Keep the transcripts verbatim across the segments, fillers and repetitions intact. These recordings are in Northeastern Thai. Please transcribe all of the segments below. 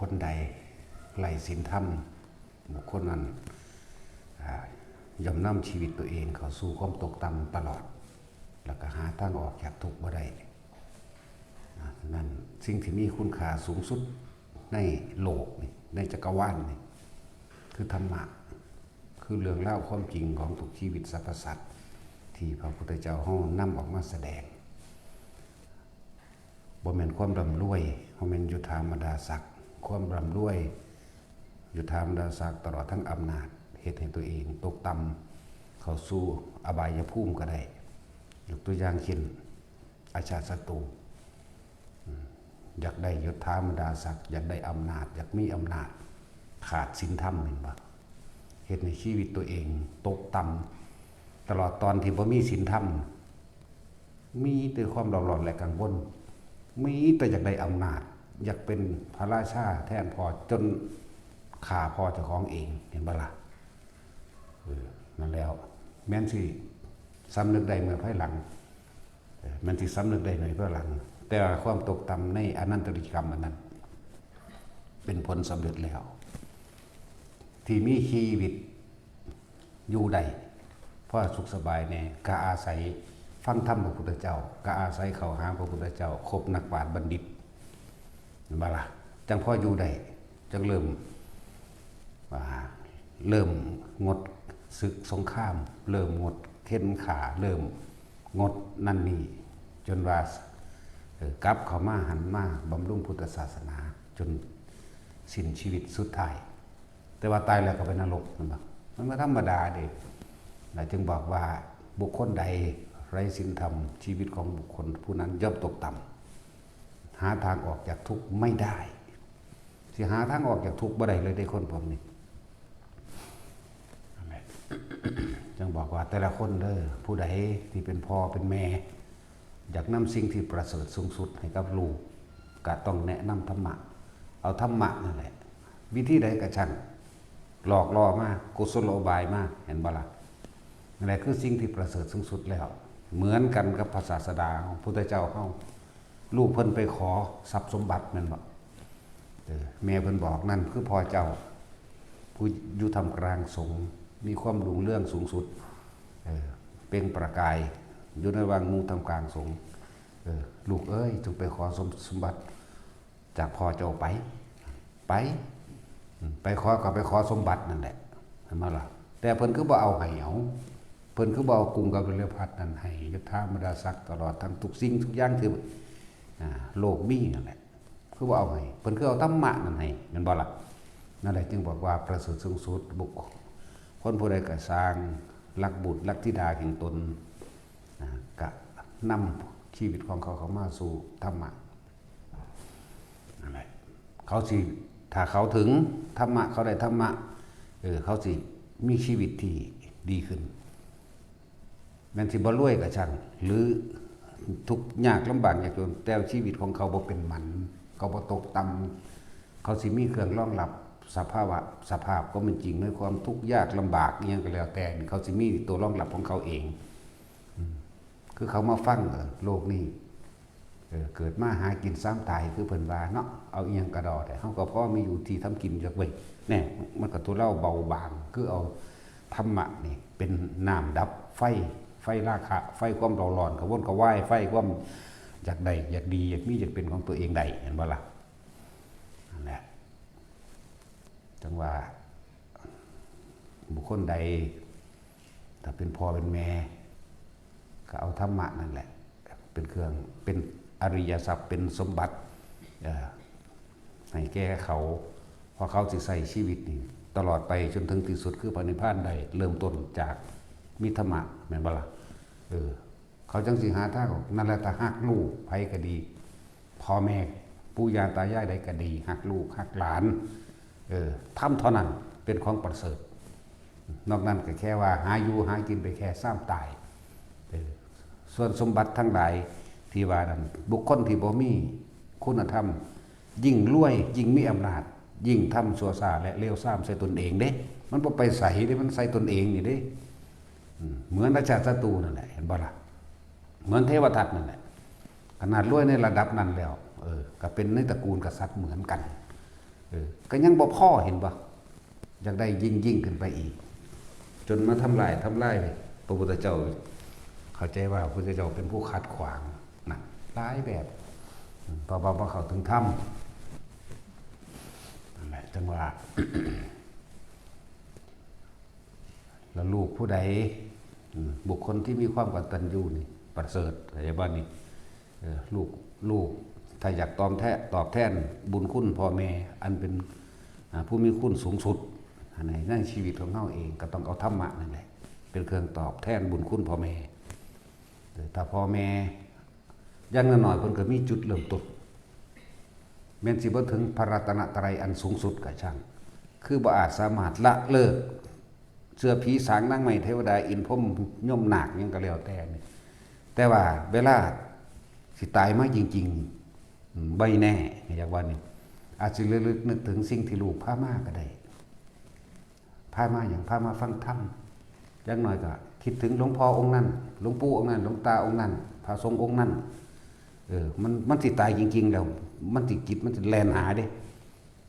คนใดไร้ศีลธรรม บุคคลนั้น อ่า ย่อมนำชีวิตตัวเองเข้าสู่ความตกต่ำตลอด แล้วก็หาทางออกจากทุกข์บ่ได้ อ่า ฉะนั้นสิ่งที่มีคุณค่าสูงสุดในโลกนี่ ในจักรวาลนี่ คือธรรมะ คือเรื่องราวความจริงของทุกชีวิตสรรพสัตว์ ที่พระพุทธเจ้าเฮานำออกมาแสดง บ่แม่นความร่ำรวย บ่แม่นยศถาบรรดาศักดิ์ ความร่ำรวย ยศถาบรรดาศักดิ์ ตลอดทั้งอำนาจ เฮ็ดให้ตัวเองตกต่ำ เข้าสู่อบายภูมิก็ได้ ยกตัวอย่างเช่น อาชาติศัตรู อืม อยากได้ยศถาบรรดาศักดิ์ อยากได้อำนาจ อยากมีอำนาจ ขาดศีลธรรม เห็นบ่ เฮ็ดให้ชีวิตตัวเองตกต่ำ ตลอดตอนที่บ่มีศีลธรรม มีแต่ความเร่าร้อนและกังวล มีแต่อยากได้อำนาจ อยากเป็นพระราชาแทนพ่อ จนฆ่าพ่อเจ้าของเอง เห็นบ่ล่ะ เออ นั่นแล้ว แม่นสิสำนึกได้เมื่อภายหลัง เออ แม่นสิสำนึกได้เมื่อภายหลัง แต่ว่าความตกต่ำในอนันตริยกรรมอันนั้น เป็นผลสำเร็จแล้ว ที่มีชีวิตอยู่ได้ พอสุขสบายแน่ ก็อาศัยฟังธรรมพระพุทธเจ้า ก็อาศัยเข้าหาพระพุทธเจ้า คบนักปราชญ์บัณฑิต เห็นบ่ล่ะ จั่งพออยู่ได้ จั่งเริ่ม อ่า เริ่มงดศึกสงคราม เริ่มงดเข็นฆ่า เริ่มงดนั่นนี่ จนว่า เอ่อ กลับเข้ามาหันมาบำรุงพุทธศาสนา จนสิ้นชีวิตสุดท้าย แต่ว่าตายแล้วก็ไปนรก เห็นบ่ มันก็ธรรมดาเด้ และจึงบอกว่าบุคคลใดไร้ศีลธรรม ชีวิตของบุคคลผู้นั้นย่อมตกต่ำ หาทางออกจากทุกข์ไม่ได้ สิหาทางออกจากทุกข์บ่ได้เลยเด้คนพวกนี้ นั่นแหละ จึงบอกว่าแต่ละคนเด้อ ผู้ใดที่เป็นพ่อเป็นแม่ อยากนำสิ่งที่ประเสริฐสูงสุดให้กับลูก ก็ต้องแนะนำธรรมะ เอาธรรมะนั่นแหละ วิธีใดก็ช่าง หลอกล่อมา กุศโลบายมา เห็นบ่ล่ะ นั่นแหละคือสิ่งที่ประเสริฐสูงสุดแล้ว เหมือนกันกับพระศาสดาของพุทธเจ้าเฮา ลูกเพิ่นไปขอทรัพย์สมบัติแม่นบ่ เออ แม่เพิ่นบอก นั่นคือพ่อเจ้า ผู้อยู่ท่ามกลางสงฆ์ มีความรุ่งเรืองสูงสุด เออ เปล่งประกาย อยู่ในวังหมู่ท่ามกลางสงฆ์ เออ ลูกเอ้ย จงไปขอสม สมบัติจากพ่อเจ้าไป ไป อืม ไปขอก็ไปขอสมบัตินั่นแหละ เห็นบ่ล่ะ แต่เพิ่นคือบ่เอาให้ เอา เพิ่นคือบ่เอากุ้งกับเรือพัดนั่นให้ ยศถาบรรดาศักดิ์ ตลอดทั้งทุกสิ่งทุกอย่างที่ อ่า โลกมีนั่นแหละ คือบ่เอาให้ เพิ่นคือเอาธรรมะนั่นให้ แม่นบ่ล่ะ นั่นแหละจึงบอกว่าประเสริฐสูงสุด บุคคลผู้ใดก็สร้าง รักบุตรรักธิดาแห่งตน อ่า ก็นำชีวิตของเขาเข้ามาสู่ธรรมะ นั่นแหละ เขาสิ ถ้าเขาถึงธรรมะ เขาได้ธรรมะ เออ เขาสิมีชีวิตที่ดีขึ้น แม่นสิบ่รวยก็ช่าง หรือทุกข์ยากลำบากยากจน แต่ชีวิตของเขาบ่เป็นหมัน เขาบ่ตกต่ำ เขาสิมีเครื่องรองรับสภาวะ สภาพความเป็นจริงในความทุกข์ยากลำบากอิหยังก็แล้วแต่นี่ เขาสิมีตัวรองรับของเขาเอง อืม คือเขามาฟัง เออ โลกนี้ เออ เกิดมาหากินซ้ำตาย คือเพิ่นว่าเนาะ เอาอิหยังกะดอ แต่เฮาก็พอมีอยู่ที่ทำกินจักเว้ย แน่ มันก็ทุเลาเบาบาง คือเอาธรรมะนี่เป็นน้ำดับไฟ ไฟราคะ ไฟความเร่าร้อน กระวนกระวาย ไฟความอยากได้ อยากดี อยากมี อยากเป็นของตัวเองได้ เห็นบ่ล่ะ นั่นแหละ จั่งว่า บุคคลใด ถ้าเป็นพ่อเป็นแม่ ก็เอาธรรมะนั่นแหละ เป็นเครื่อง เป็นอริยทรัพย์ เป็นสมบัติ เอ่อ ให้แก่เขา เพราะเขาสิใช้ชีวิตนี่ตลอดไปจนถึงที่สุดคือพระนิพพานได้ เริ่มต้นจากมีธรรมะ แม่นบ่ล่ะ เออ เขาจั่งสิหาทางออก นั่นแหละ ถ้าฮักลูกไผก็ดี พ่อแม่ปู่ย่าตายายใดก็ดี ฮักลูกฮักหลาน เออ ธรรมเท่านั้นเป็นของประเสริฐ นอกนั้นก็แค่ว่าหาอยู่หากินไปแค่ซ้ำตาย เออ ส่วนสมบัติทั้งหลายที่ว่านั้น บุคคลที่บ่มีคุณธรรม ยิ่งรวย ยิ่งมีอำนาจ ยิ่งทำชั่วช้าและเลวทรามใส่ตนเองเด้ มันบ่ไปไสเด้ มันใส่ตนเองนี่เด้ อืม เหมือนราชาศัตรูนั่นแหละ เห็นบ่ล่ะ เหมือนเทวทัตนั่นแหละ ขนาดรวยในระดับนั้นแล้ว เออ ก็เป็นในตระกูลกษัตริย์เหมือนกัน เอ ก็ยังบ่พอ เห็นบ่ อยากได้ยิ่งๆขึ้นไปอีก จนมาทำลาย ทำลายพระพุทธเจ้า เข้าใจว่าพระพุทธเจ้าเป็นผู้ขัดขวางนะ หลายแบบ เพราะว่าบ่เข้าถึงธรรม นั่นแหละ จังว่า แล้วลูกผู้ใด อืม บุคคลที่มีความกตัญญูนี่ประเสริฐ เข้าใจบ่นี่ เออ ลูก ลูก ถ้าอยากตอบแทน ตอบแทนบุญคุณพ่อแม่ อันเป็น อ่า ผู้มีคุณสูงสุด ใน ในชีวิตของเฮาเอง ก็ต้องเอาธรรมะนั่นแหละ เป็นเครื่องตอบแทนบุญคุณพ่อแม่ เออ ถ้าพ่อแม่ อย่างน้อยๆเพิ่นก็มีจุดเริ่มต้น แม้นสิบ่ถึงพระรัตนตรัยอันสูงสุดก็ช่าง คือบ่อาจสามารถละเลิก เชื่อผีสางนางไม้เทวดาอินทร์พรหมยมนาคหยังก็แล้วแต่นี่ แต่ว่าเวลาสิตายมาจริงๆ อืม บ่แน่ อยากว่านี่ อาจสิระลึกนึกถึงสิ่งที่ลูกพามาก็ได้ พามาหยัง พามาฟังธรรม อย่างน้อยก็คิดถึงหลวงพ่อองค์นั้น หลวงปู่องค์นั้น หลวงตาองค์นั้น พระสงฆ์องค์นั้น เออ มัน มันสิตายจริงๆแล้ว มันสิ จิตมันสิแล่นหาเด้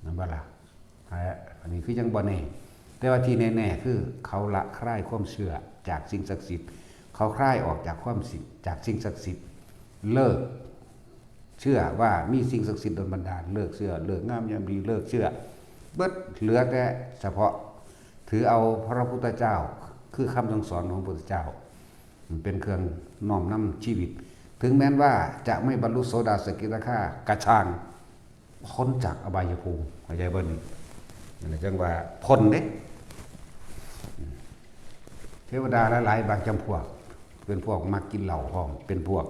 นั่นบ่ล่ะ อ่า อันนี้คือยังบ่แน่ แต่ว่าที่แน่ๆคือเขาละคลายความเชื่อจากสิ่งศักดิ์สิทธิ์ เขาคลายออกจากความสิ จากสิ่งศักดิ์สิทธิ์ เลิกเชื่อว่ามีสิ่งศักดิ์สิทธิ์ดลบันดาล เลิกเชื่อ เลิกงามยามดี เลิกเชื่อ เบิด เหลือแต่เฉพาะถือเอาพระพุทธเจ้า คือคำสั่งสอนของพระพุทธเจ้า มันเป็นเครื่องน้อมนำชีวิต ถึงแม้นว่าจะไม่บรรลุโสดาสกิทาคา ก็ช่าง พ้นจากอบายภูมิ เข้าใจบ่นี่ นั่นแหละจังว่าพ้นเด้ เทวดาหลายๆบางจำพวก เป็นพวกมักกินเหล้าพร้อม เป็นพวก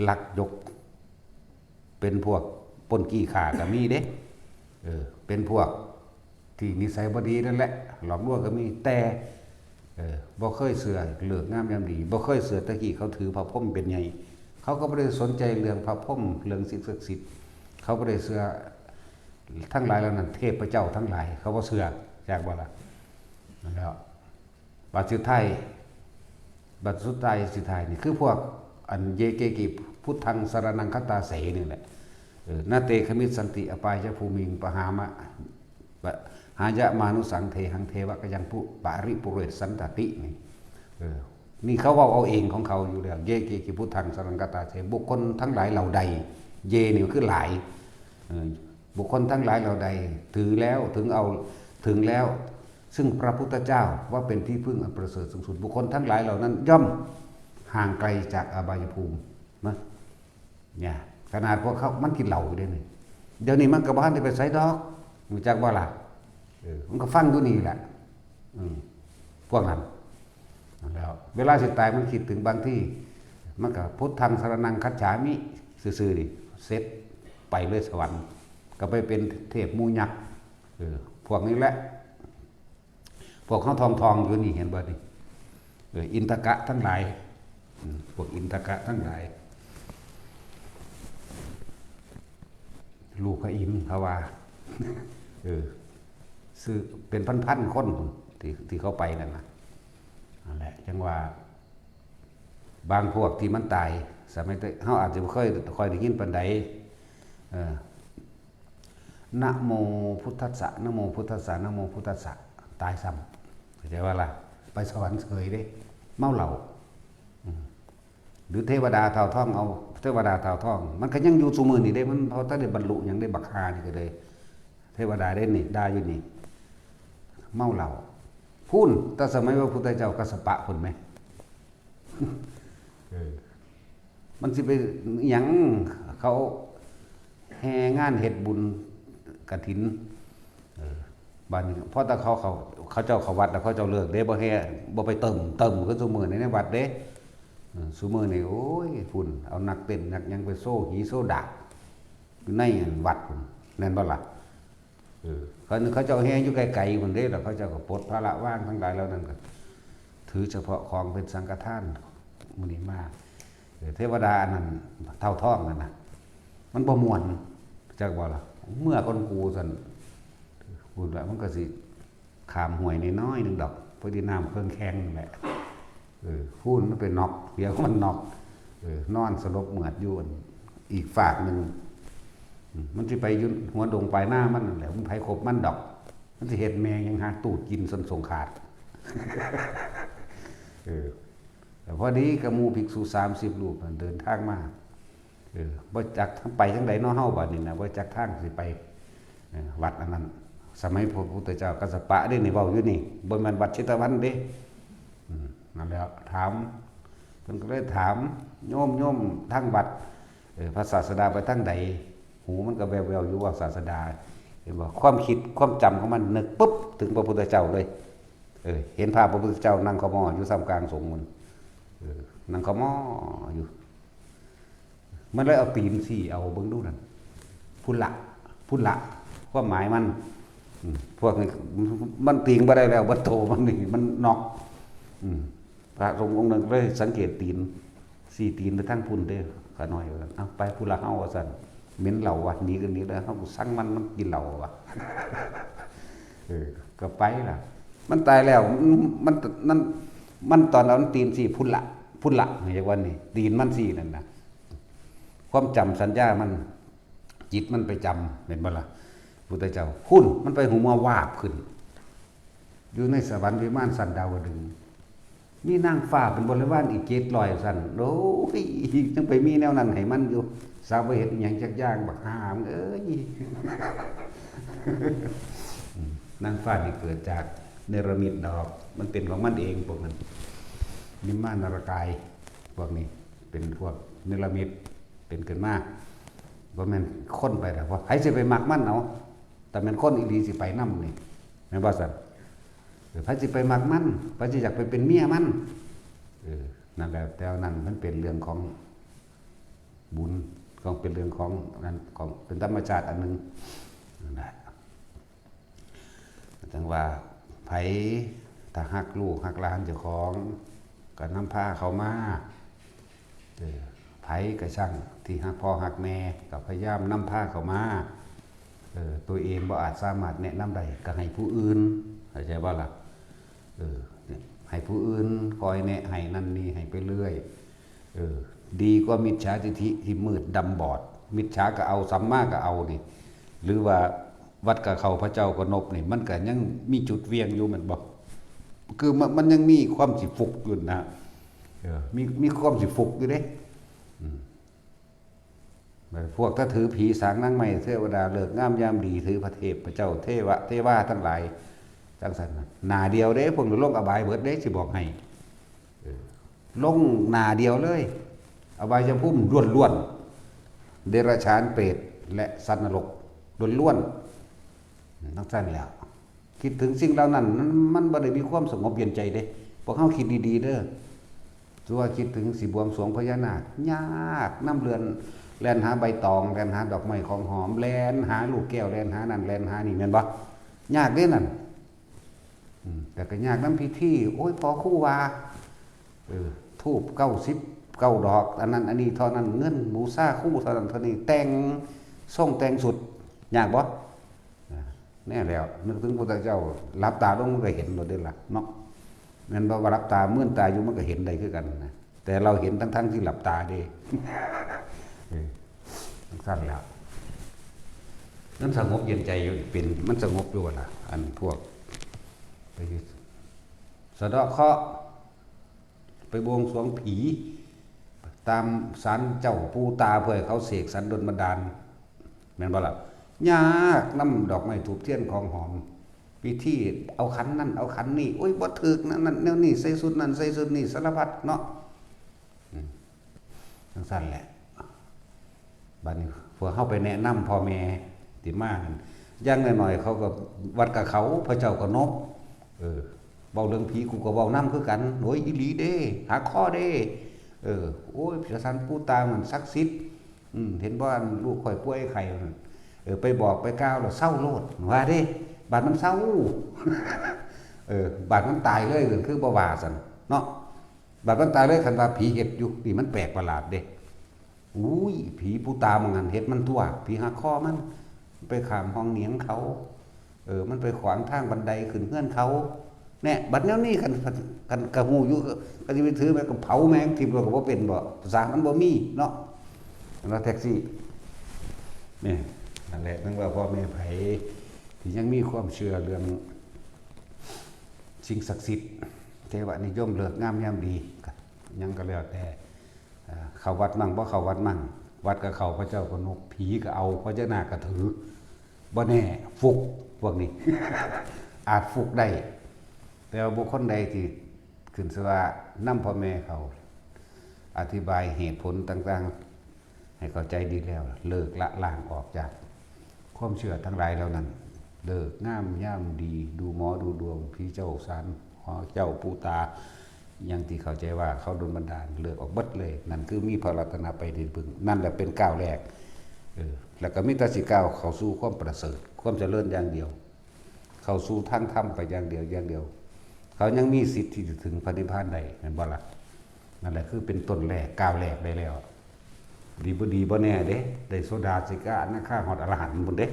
ลักยก เป็นพวกปล้นจี้ฆ่าก็มีเด้ เออ เป็นพวกที่นิสัยบ่ดีนั่นแหละ หลอกลวงก็มี แต่ เออ บ่เคยเชื่อฤกษ์งามยามดี บ่เคยเชื่อ แต่กี้เขาถือพระพรหมเป็นใหญ่ เขาก็บ่ได้สนใจเรื่องพระพรหม เรื่องสิ่งศักดิ์สิทธิ์ เขาบ่ได้เชื่อ ทั้งหลายเหล่านั้น เทพเจ้าทั้งหลาย เขาบ่เชื่อ จักบ่ล่ะ นั่นแหล้ว บัดสุดท้าย บัดสุดท้าย สุดท้ายนี่คือพวกอัน เย เก กิ พุทธัง สรณัง คัจฉามิ นี่แหละ เออ นา เต ขมิสสันติ อปายภูมิง ปะหามะ ปะหายะมานุสสัง เทหัง เทวะ กะยัง ปุ ปะริปุเรสสันตะติ นี่ เออ นี่เขาเว้าเอาเองของเขาอยู่แล้ว เย เก กิ พุทธัง สรณัง คัจฉามิ บุคคลทั้งหลายเหล่าใด เย นี่คือหลาย เออ บุคคลทั้งหลายเหล่าใด ถือแล้ว ถึงเอา ถึงแล้ว ซึ่งพระพุทธเจ้าว่าเป็นที่พึ่งอันประเสริฐสูงสุด บุคคลทั้งหลายเหล่านั้นย่อมห่างไกลจากอบายภูมินะ เนี่ย ขนาดพวกเขา มันกินเหล้าอยู่เด้นี่ เดี๋ยวนี้มันก็บ่ทันได้ไปไสดอก รู้จักบ่ล่ะ เออ มันก็ฟังอยู่นี่แหละ อืม พวกนั้น แล้วเวลาสิตายมันคิดถึงบางที มันก็ พุทธัง สรณัง คัจฉามิ ซื่อๆนี่ เสร็จ ไปเลยสวรรค์ ก็ไปเป็นเทพหมู่ยักษ์ เออ พวกนี้แหละ พวกเขาทองๆอยู่นี่ เห็นบ่นี่ เออ อินทกะทั้งหลาย อืม พวกอินทกะทั้งหลาย ลูกพระอินทร์เขาว่า เออ ซื่อ เป็นพันๆคน ที่ ที่เขาไปนั่นนะ นั่นแหละ จังว่า บางพวกที่มันตาย สมัยแต่ เฮาอาจจะบ่เคยค่อยได้ยินปานใด เออ นะโมพุทธัสสะ นะโมพุทธัสสะ นะโมพุทธัสสะ ตายซ้ำ เข้าใจว่าล่ะ ไปสวรรค์เฉยเด้ เมาเหล้า อืม หรือเทวดาเต่าทองเอา เทวดาเต่าทอง มันก็ยังอยู่ซุมื้อนี้เด้ มันบ่ทันได้บรรลุหยังเด้ บักห่านี่ก็เลย เทวดาเด้นี่ ด่าอยู่นี่ เมาเหล้า พู้น แต่สมัยพระพุทธเจ้ากัสสปะพู้นแหม เออ มันสิไปหยัง เขาแห่งานเฮ็ดบุญกฐิน เออ บัดนี้พอแต่เขา เขา เขาเจ้าเข้าวัดแล้วเขาเจ้าเลิกเด้ บ่แห่ บ่ไปเติม เติมคือซุมื้อนี้ในวัดเด้ เออ ซุมื้อนี้ โอ้ย พู้น เอานักเต้นนักหยังไปโชว์หีโชว์ดาก อยู่ในวัดพู้น แม่นบ่ล่ะ เออ เขา เขาเจ้าแห่อยู่ไกลๆพู้นเด้ แล้วเขาเจ้าก็ปลดภาระวางทั้งหลายเหล่านั้นก็ ถือเฉพาะของเป็นสังฆทานมื้อนี้มา เออ เทวดาอันนั้นเต่าทองนั่นน่ะ มันบ่ม่วน จักบ่ล่ะ เมือก่อนกูซั่น พู้นละ มันก็สิข้ามห้วยน้อยๆหนึ่งดอก พอดีน้ำเคิ่งแข้งนั่นแหละ เออ พู้นมันไปน็อก เดี๋ยวมันน็อก เออ นอนสลบเหมือดอยู่อันอีกฟากหนึ่ง มันสิไปอยู่หัวดงปลายนามันนั่นแหละ มันไผคบมันดอก มันสิเฮ็ดแม่งหยังหาตูดกินซนสงขาด เออ แต่พอดีกับหมู่ภิกษุสามสิบรูปนั่นเดินทางมา เออ บ่จักไปทางใดเนาะเฮาบัดนี้นะ บ่จักทางสิไป เออ วัดอันนั้น สมัยพระพุทธเจ้ากัสสปะเด้นี่ เว้าอยู่นี่ บ่แม่นวัดเชตวันเด้ อืม นั่นแหละ ถาม เพิ่นก็เลยถาม โยม โยม ทางวัด เออ พระศาสดาไปทางใด หูมันก็แว่วๆอยู่ว่าศาสดา เห็นบ่ ความคิด ความจำของมันนึกปุ๊บ ถึงพระพุทธเจ้าเลย เออ เห็นภาพพระพุทธเจ้านั่งขมออยู่ท่ามกลางสงฆ์มัน เออ นั่งขมออยู่ มันเลยเอาตีนสี่เอา เบิ่งดูนั่น พุละ พุละ ความหมายมัน อืม พวกนี้ มันตีงบ่ได้แล้ว บ่โตมันนี่ มันน็อก อืม พระสงฆ์องค์นั้นเลยสังเกตตีน สี่ตีนไปทางพุ้นเด้อ ขาน้อยว่าซั่น "เอ้า ไปพุละเฮา" ว่าซั่น "เหม็นเหล้าว่ะ หนีก็หนีแล้ว เฮาสั่งมัน มันกินเหล้าว่ะ" เออ ก็ไปล่ะ มันตายแล้ว มัน มัน มัน มันตอนนั้นมันตีนสี่พุละ พุละ เรียกว่านี่ ตีนมันสี่นั่นน่ะ ความจำสัญญามัน จิตมันไปจำ แม่นบ่ล่ะ พุทธเจ้า พุ้น มันไปหูเมือวาบขึ้น อยู่ในสวรรค์วิมานชั้นดาวดึงส์ มีนางฟ้าเป็นบริวารอีกเจ็ดร้อยซั่น โอ้ย ยังไปมีแนวนั้นให้มันอยู่ สาวไปเฮ็ดหยังจักอย่าง บักห่ามึงเอ้ย นางฟ้านี่เกิดจากเนรมิตดอก มันเป็นของมันเองพวกนั้น นิมมานารกาย พวกนี้เป็นพวกเนรมิตเป็นขึ้นมา บ่แม่นคนไปดอก ว่าไผสิไปมักมันเอา แต่แม่นคนอีหลีสิไปนำนี่ แม่นบ่ซั่น เออ ไผสิไปมักมัน ไผสิอยากไปเป็นเมียมัน เออ นั่นแหละ แต่ว่านั่นมันเป็นเรื่องของบุญ ของ เป็นเรื่องของนั่น ของ เป็นธรรมชาติอันหนึ่ง นั่นแหละ จั่งว่า ไผถ้าฮักลูกฮักหลานเจ้าของ ก็นำพาเขามา เออ ไผก็ช่างที่ฮักพ่อฮักแม่ ก็พยายามนำพาเขามา เออ ตัวเองบ่อาจสามารถแนะนำได้ ก็ให้ผู้อื่น เข้าใจบ่ล่ะ เออ ให้ผู้อื่นคอยแนะ ให้นั่นนี่ ให้ไปเรื่อย เออ ดีกว่ามิจฉาทิฏฐิที่มืดดำบอด มิจฉาก็เอา สัมมาก็เอานี่ หรือว่าวัดกะเข้า พระเจ้าก็นบนี่ มันก็ยังมีจุดเวียงอยู่ แม่นบ่ คือมัน มันยังมีความสิฟุกอยู่นะ เออ มี มีความสิฟุกอยู่เด้ อืม พวกถ้าถือผีสางนางไม้เทวดาฤกษ์งามยามดี ถือพระเทพพระเจ้าเทวะเทวาทั้งหลาย จั่งซั่นน่ะ หน้าเดียวเด้ พวกนี้ลงอบายเบิดเด้ สิบอกให้ เออ ลงหน้าเดียวเลย อบายภูมิล้วนๆ เดรัจฉาน เปรต และสัตว์นรกล้วนๆ จั่งซั่นแหล้ว คิดถึงสิ่งเหล่านั้น มัน มันบ่ได้มีความสงบเย็นใจเด้ พวกเฮาคิดดีๆ เด้อ ตัวคิดถึงสิบวงสรวงพญานาค ยากนำเรือน แล่นหาใบตอง แล่นหาดอกไม้ของหอม แล่นหาลูกแก้ว แล่นหานั่น แล่นหานี่ แม่นบ่ ยากเด้นั่น อืม แต่ก็ยากนำพิธี โอ้ย พ่อครูว่า เออ ธูปเก้าสิบเก้าดอก อันนั้นอันนี้เท่านั้น เงินบูชาครูเท่านั้นเท่านี้ แต่งทรงแต่งชุด ยากบ่ อ่า แน่แล้ว นึกถึงพุทธเจ้า หลับตาลงมันก็เห็นโลดเด้ล่ะเนาะ แม่นบ่ ว่าหลับตา มืนตาอยู่มันก็เห็นได้คือกันนะ แต่เราเห็นทั้งๆที่หลับตาเด้ เออ จั่งซั่นแหล้ว มันสงบเย็นใจอยู่ เป็น มันสงบอยู่ล่ะ อันพวกไปสะเดาะเคราะห์ ไปบวงสรวงผี ตามศาลเจ้าปู่ตา เพื่อให้เขาเสกสรรดลบันดาล แม่นบ่ล่ะ ยากนำดอกไม้ธูปเทียนของหอม พิธีเอาขันนั่นเอาขันนี่ โอ้ย บ่ถืกนั่นนั่นแนวนี้ ใส่ชุดนั่นใส่ชุดนี่ สารพัดเนาะ อืม จั่งซั่นแหละ บัดนี้พวกเฮาไปแนะนำพ่อแม่ที่มานั่น อย่างน้อยๆ เขาก็วัดกะเข้า พระเจ้าก็นบ เออ เว้าเรื่องผีกูก็เว้านำคือกัน โอ้ย อีหลีเด้ หาข้อเด้ เออ โอ้ย พระสันปู่ตามันศักดิ์สิทธิ์ อืม เห็นบ่ อันลูกข้อยป่วยไข้นั่น เออ ไปบอกไปกล่าวแล้วเซาโลด ว่าเด้ บาดมันเซา เออ บาดมันตายเลย คือบ่ว่าซั่นเนาะ บาดมันตายเลย คันว่าผีเฮ็ดอยู่ นี่มันแปลกประหลาดเด้ อุ้ย ผีปู่ตามันหั้นเฮ็ดมันตัว ผีหักคอมัน ไปข้ามห้องเหนียงเขา เออ มันไปขวางทางบันไดขึ้นเฮือนเขา แน่ บัดแนวนี้คัน คันกะฮู้อยู่ ก็สิไปถือไปก็เผาแม่งทิ่มโลดก็บ่เป็นบ่ ภาษามันบ่มีเนาะ แล้วแท็กซี่ นี่ นั่นแหละ นึกว่าพ่อแม่ไผที่ยังมีความเชื่อเรื่องสิ่งศักดิ์สิทธิ์ เทวนิยม ฤกษ์งามยามดี ก็ยังก็แล้วแต่ อ่า เข้าวัดมั่งบ่เข้าวัดมั่ง วัดก็เข้า พระเจ้าก็นก ผีก็เอา พญานาคก็ถือ บ่แน่ ฟลุก พวกนี้ อาจฟลุกได้ แต่ว่าบุคคลใดที่ขึ้นชื่อว่านำพ่อแม่เขา อธิบายเหตุผลต่างๆ ให้เข้าใจดีแล้ว เลิกละล้างออกจากความเชื่อทั้งหลายเหล่านั้น ฤกษ์งามยามดี ดูหมอดูดวง ผีเจ้าสาร หอเจ้าปูตา อย่างที่เข้าใจว่าเขาดลบันดาล เลิกออกเบิดเลย นั่นคือมีพระรัตนตรัยเป็นที่พึ่ง นั่นแหละเป็นก้าวแรก เออ แล้วก็มีแต่สิก้าวเข้าสู่ความประเสริฐ ความเจริญอย่างเดียว เข้าสู่ทางธรรมไปอย่างเดียวอย่างเดียว เขายังมีสิทธิ์ที่จะถึงพระนิพพานได้ แม่นบ่ล่ะ? นั่นแหละคือเป็นต้นแรก ก้าวแรกได้แล้ว ดีบ่ดีบ่แน่เด้ ได้โสดา สกิทา อนาคา ฮอดอรหันต์พุ้นเด้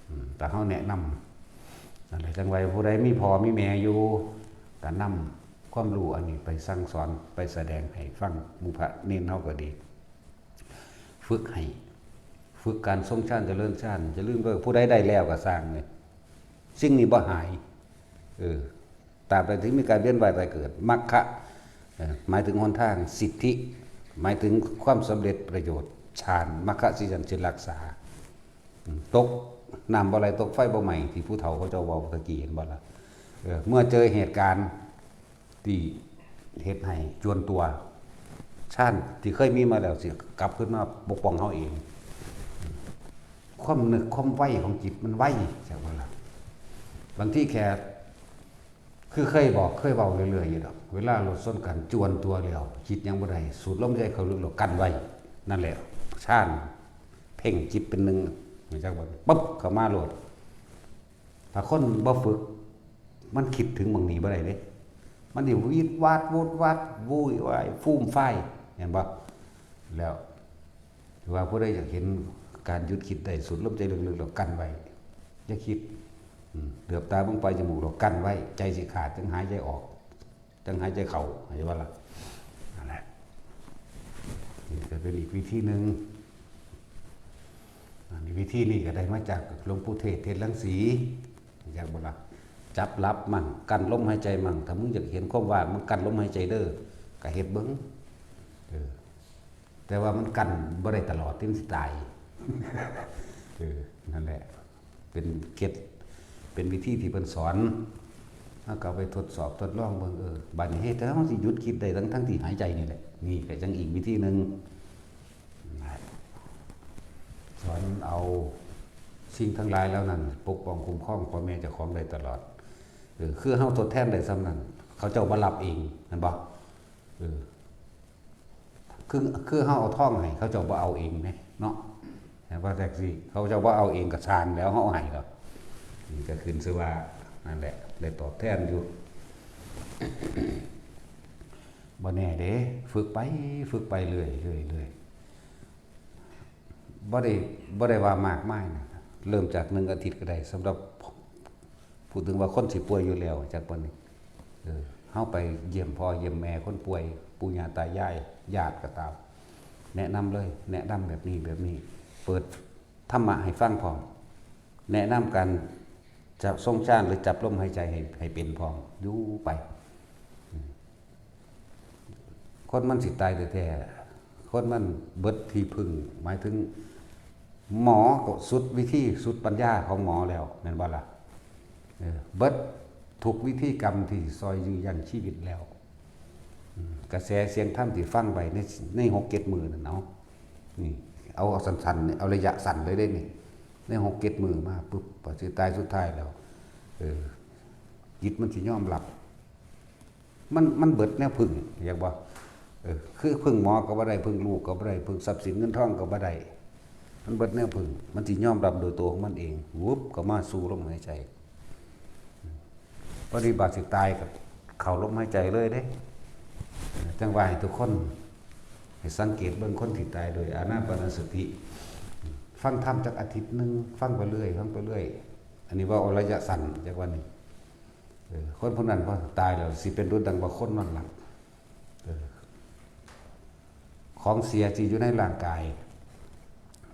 อืม แต่เฮาแนะนำ นั่นแหละ จั่งว่าผู้ใดมีพ่อมีแม่อยู่ ก็นำความรู้อันนี้ไปสั่งสอน ไปแสดงให้ฟัง หมู่พระเณรเฮาก็ดี ฝึกให้ ฝึกการทรงฌาน เจริญฌาน อย่าลืมเด้อ ผู้ใดได้แล้วก็ซ่างนี่ สิ่งนี้บ่หาย เออ ตราบใดที่มีการเวียนว่ายตายเกิด มรรคะ เอ่อ หมายถึงหนทาง สิทธิ หมายถึงความสำเร็จประโยชน์ ฌาน มรรคสิทธิญาณ สิรักษา อืม ตกน้ำบ่ไหล ตกไฟบ่ไหม้ ที่ผู้เฒ่าเขาเจ้าเว้าตะกี้ เห็นบ่ล่ะ? เออ เมื่อเจอเหตุการณ์ที่เฮ็ดให้จวนตัว ฌานที่เคยมีมาแล้วสิกลับคืนมาปกป้องเฮาเอง ความนึกความไวของจิตมันไว จักบ่ล่ะ? บางทีแค่ คือเคยบอก เคยเว้าเรื่อยๆอยู่ดอก เวลารถชนกันจวนตัวแล้ว คิดหยังบ่ได้ สูดลมหายใจเข้าลึกแล้วกั้นไว้ นั่นแหละ ฌาน เพ่งจิตเป็นหนึ่ง จักบ่ ปึ๊บ เข้ามาโลด ถ้าคนบ่ฝึก มันคิดถึงหม่องนี้บ่ได้เด้ มันสิวีดวาดโวดวาด โวยวาย ฟูมฟาย เห็นบ่? แล้ว ถือว่าผู้ใดอยากเห็นการหยุดคิดได้ สูดลมหายใจลึกๆแล้วกั้นไว้ อย่าคิด อืม เหลือบตาเบิ่งปลายจมูกแล้วกั้นไว้ ใจสิขาด จั่งหายใจออก จั่งหายใจเข้า เห็นบ่ล่ะ? นั่นแหละ นี่ก็เป็นอีกวิธีหนึ่ง อันนี้ วิธีนี้ก็ได้มาจากหลวงปู่เทศ เทศรังสี จักบ่ล่ะ? จับหลับมั่ง กั้นลมหายใจมั่ง ถ้ามึงอยากเห็นความว่าง มึงกั้นลมหายใจเด้อ ก็เฮ็ดเบิ่ง เออ แต่ว่ามันกั้นบ่ได้ตลอด ที่มันสิตาย เออ นั่นแหละ เป็นเคล็ด เป็นวิธีที่เพิ่นสอน เฮาก็เอาไปทดสอบทดลองเบิ่ง เออ บัดนี้เฮ็ดให้เฮาสิหยุดคิดได้ทั้งๆที่หายใจนี่แหละ นี่ก็จั่งอีกวิธีหนึ่ง สอนเอาสิ่งทั้งหลายเหล่านั้น ปกป้องคุ้มครองพ่อแม่เจ้าของได้ตลอด เออ คือเฮาทดแทนได้ส่ำนั้น เขาเจ้าบ่รับเอง แม่นบ่? เออ คือ คือเฮาเอาทองให้ เขาเจ้าบ่เอาเองเด้เนาะ แต่ว่าจั่งซี้ เขาเจ้าบ่เอาเองก็ซ่างแล้ว เฮาให้ดอก นี่ก็ขึ้นชื่อว่า นั่นแหละ ได้ตอบแทนอยู่ บ่แน่เด้ ฝึกไป ฝึกไปเรื่อยๆ เรื่อยๆ บ่ได้ บ่ได้ว่ามากมายนะ เริ่มจากหนึ่งอาทิตย์ก็ได้ สำหรับ พูดถึงว่าคนสิป่วยอยู่แล้ว จักปานนี้ เออ เฮาไปเยี่ยมพ่อเยี่ยมแม่คนป่วย ปู่ย่าตายาย ญาติก็ตาม แนะนำเลย แนะนำแบบนี้ แบบนี้ เปิดธรรมะให้ฟังพร้อม แนะนำการจะทรงฌานหรือจับลมหายใจให้ ให้เป็นพร้อม อยู่ไป อืม คนมันสิตายแท้ๆ คนมันเบิดที่พึ่ง หมายถึง หมอก็สุดวิธีสุดปัญญาของหมอแล้ว แม่นบ่ล่ะ? เออ เบิดทุกวิธีกรรมที่ซอยยื้อยั้งชีวิตแล้ว อืม กระแสเสียงธรรมที่ฟังไปใน ในหกเจ็ดมื้อนั่นเนาะ นี่ เอา เอาสั้นๆ นี่ เอาระยะสั้นเลยเด้นี่ ในหกเจ็ดมื้อมาปุ๊บ พอสิตายสุดท้ายแล้ว เออ จิตมันสิยอมรับ มัน มันเบิดแนวพึ่ง อยากบ่ เออ คือพึ่งหมอก็บ่ได้ พึ่งลูกก็บ่ได้ พึ่งทรัพย์สินเงินทองก็บ่ได้ มันเบิดแนวพึ่ง มันสิยอมรับโดยตัวของมันเอง วุบ ก็มาสู่ลมหายใจ พอดีบาดสิตายก็เข้าลมหายใจเลยเด้ จั่งว่าให้ทุกคน ให้สังเกตเบิ่งคนที่ตายโดยอานาปานสติ ฟังธรรมจักอาทิตย์หนึ่ง ฟังไปเรื่อย ฟังไปเรื่อย อันนี้ว่าเอาระยะสั้น จักว่านี่ เออ คนผู้นั้นพอตายแล้วสิเป็นดุจดังว่าคนนอนหลับ เออ ของเสียที่อยู่ในร่างกาย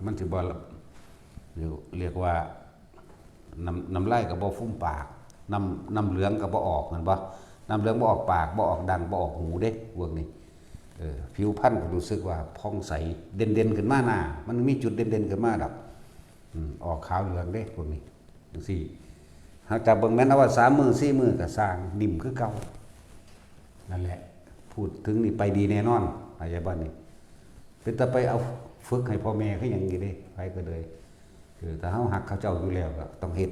มันสิบ่ เรียกว่าน้ำน้ำลายก็บ่ฟูมปาก น้ำน้ำเหลืองก็บ่ออก แม่นบ่ น้ำเหลืองบ่ออกปาก บ่ออกดัง บ่ออกหูเด้ พวกนี้ เออ ผิวพรรณก็รู้สึกว่าผ่องใส เด่นๆขึ้นมาหน้า มันมีจุดเด่นๆขึ้นมาดอก อืม ออกขาวเหลืองเด้ พวกนี้ จั่งซี้ หากจับเบิ่งแม่นเอาว่าสามมื้อสี่มื้อก็ซ่าง นิ่มคือเก่า นั่นแหละ พูดถึงนี่ไปดีแน่นอน เข้าใจบ่นี่ เป็นตาไปเอาฝึกให้พ่อแม่คือหยังนี่เด้ ไผก็เลย คือถ้าเฮาฮักเขาเจ้าอยู่แล้วก็ต้องเฮ็ด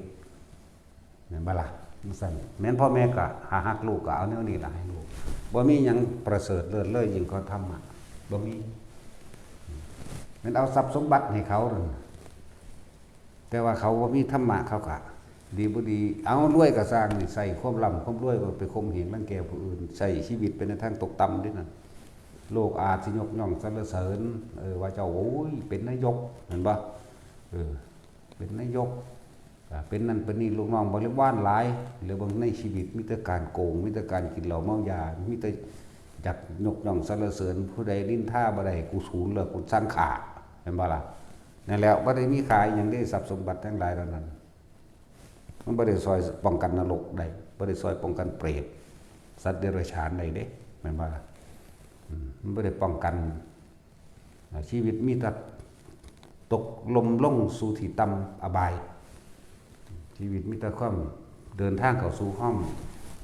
แม่นบ่ล่ะ จั่งซั่น แม่นพ่อแม่ก็หาฮักลูกก็เอาแนวนี้ล่ะให้ลูก บ่มีหยังประเสริฐเลิศเลยยิ่งกว่าธรรมะ บ่มี แม่นเอาทรัพย์สมบัติให้เขานั่น แต่ว่าเขาบ่มีธรรมะเขาก็ ดีบ่ดี เอารวยก็ซ่างนี่ ใช้ความร่ำความรวยก็ไปข่มเหงรังแกผู้อื่น ใช้ชีวิตไปในทางตกต่ำเด้นั่น โลกอาจสิยกย่องสรรเสริญ เออ ว่าเจ้า โอ้ย เป็นนายก แม่นบ่ เออ เป็นนายก อ่า เป็นนั่นเป็นนี่ ลูกน้องบริวารหลาย เหลือบางในชีวิตมีแต่การโกง มีแต่การกินเหล้าเมายา มีแต่จักยกย่องสรรเสริญ ผู้ใดนินทาบ่ได้ กูสูนเลย กูสั่งฆ่า แม่นบ่ล่ะ นั่นแหละ บ่ได้มีค่าอิหยังเด้ ทรัพย์สมบัติทั้งหลายเหล่านั้น มันบ่ได้ซ่อยป้องกันนรกได้ บ่ได้ซ่อยป้องกันเปรต สัตว์เดรัจฉานได้เด้ แม่นบ่ล่ะ อืม มันบ่ได้ป้องกัน อ่า ชีวิตมีแต่ตกล่มลงสู่ที่ต่ำอบาย ชีวิตมีแต่ความเดินทางเข้าสู่ความ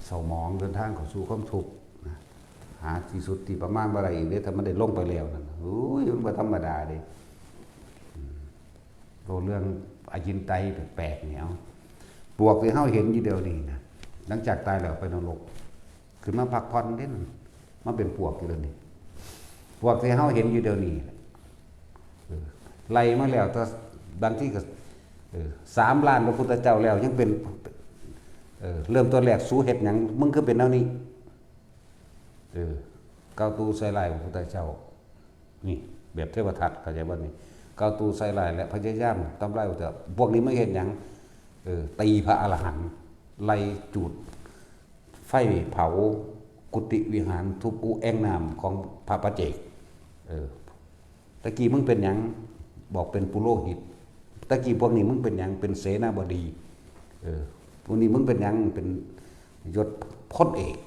เศร้าหมอง เดินทางเข้าสู่ความทุกข์นะ หาที่สุดที่ประมาณบ่ได้อีกเด้ ถ้ามันได้ลงไปแล้วนั่น โอ้ย มันบ่ธรรมดาเด้ อืม เว้าเรื่องอจินไตยแปลกๆนี่ เอา ปวกที่เฮาเห็นอยู่เดี๋ยวนี้นะ หลังจากตายแล้วไปนรก ขึ้นมาพักผ่อนเด้ มาเป็นปวกอยู่เดี๋ยวนี้ ปวกที่เฮาเห็นอยู่เดี๋ยวนี้ เออ ไล่มาแล้ว แต่บางทีก็ เออ สามล้านพระพุทธเจ้าแล้วยังเป็น เออ เริ่มต้นแรกสูเฮ็ดหยัง มึงคือเป็นแนวนี้ เออ กล่าวตู่ใส่ร้ายพระพุทธเจ้า นี่ แบบเทวทัต เข้าใจบ่นี่ กล่าวตู่ใส่ร้ายและพยายามทำลายพระพุทธเจ้า พวกนี้มาเฮ็ดหยัง เออ ตีพระอรหันต์ ไล่จูดไฟเผากุฏิวิหาร ทุบอุแอ่งน้ำของพระปัจเจก เออ ตะกี้มึงเป็นหยัง บอกเป็นปุโรหิต ตะกี้พวกนี้มึงเป็นหยัง เป็นเสนาบดี เออ พวกนี้มึงเป็นหยัง เป็นยศพลเอก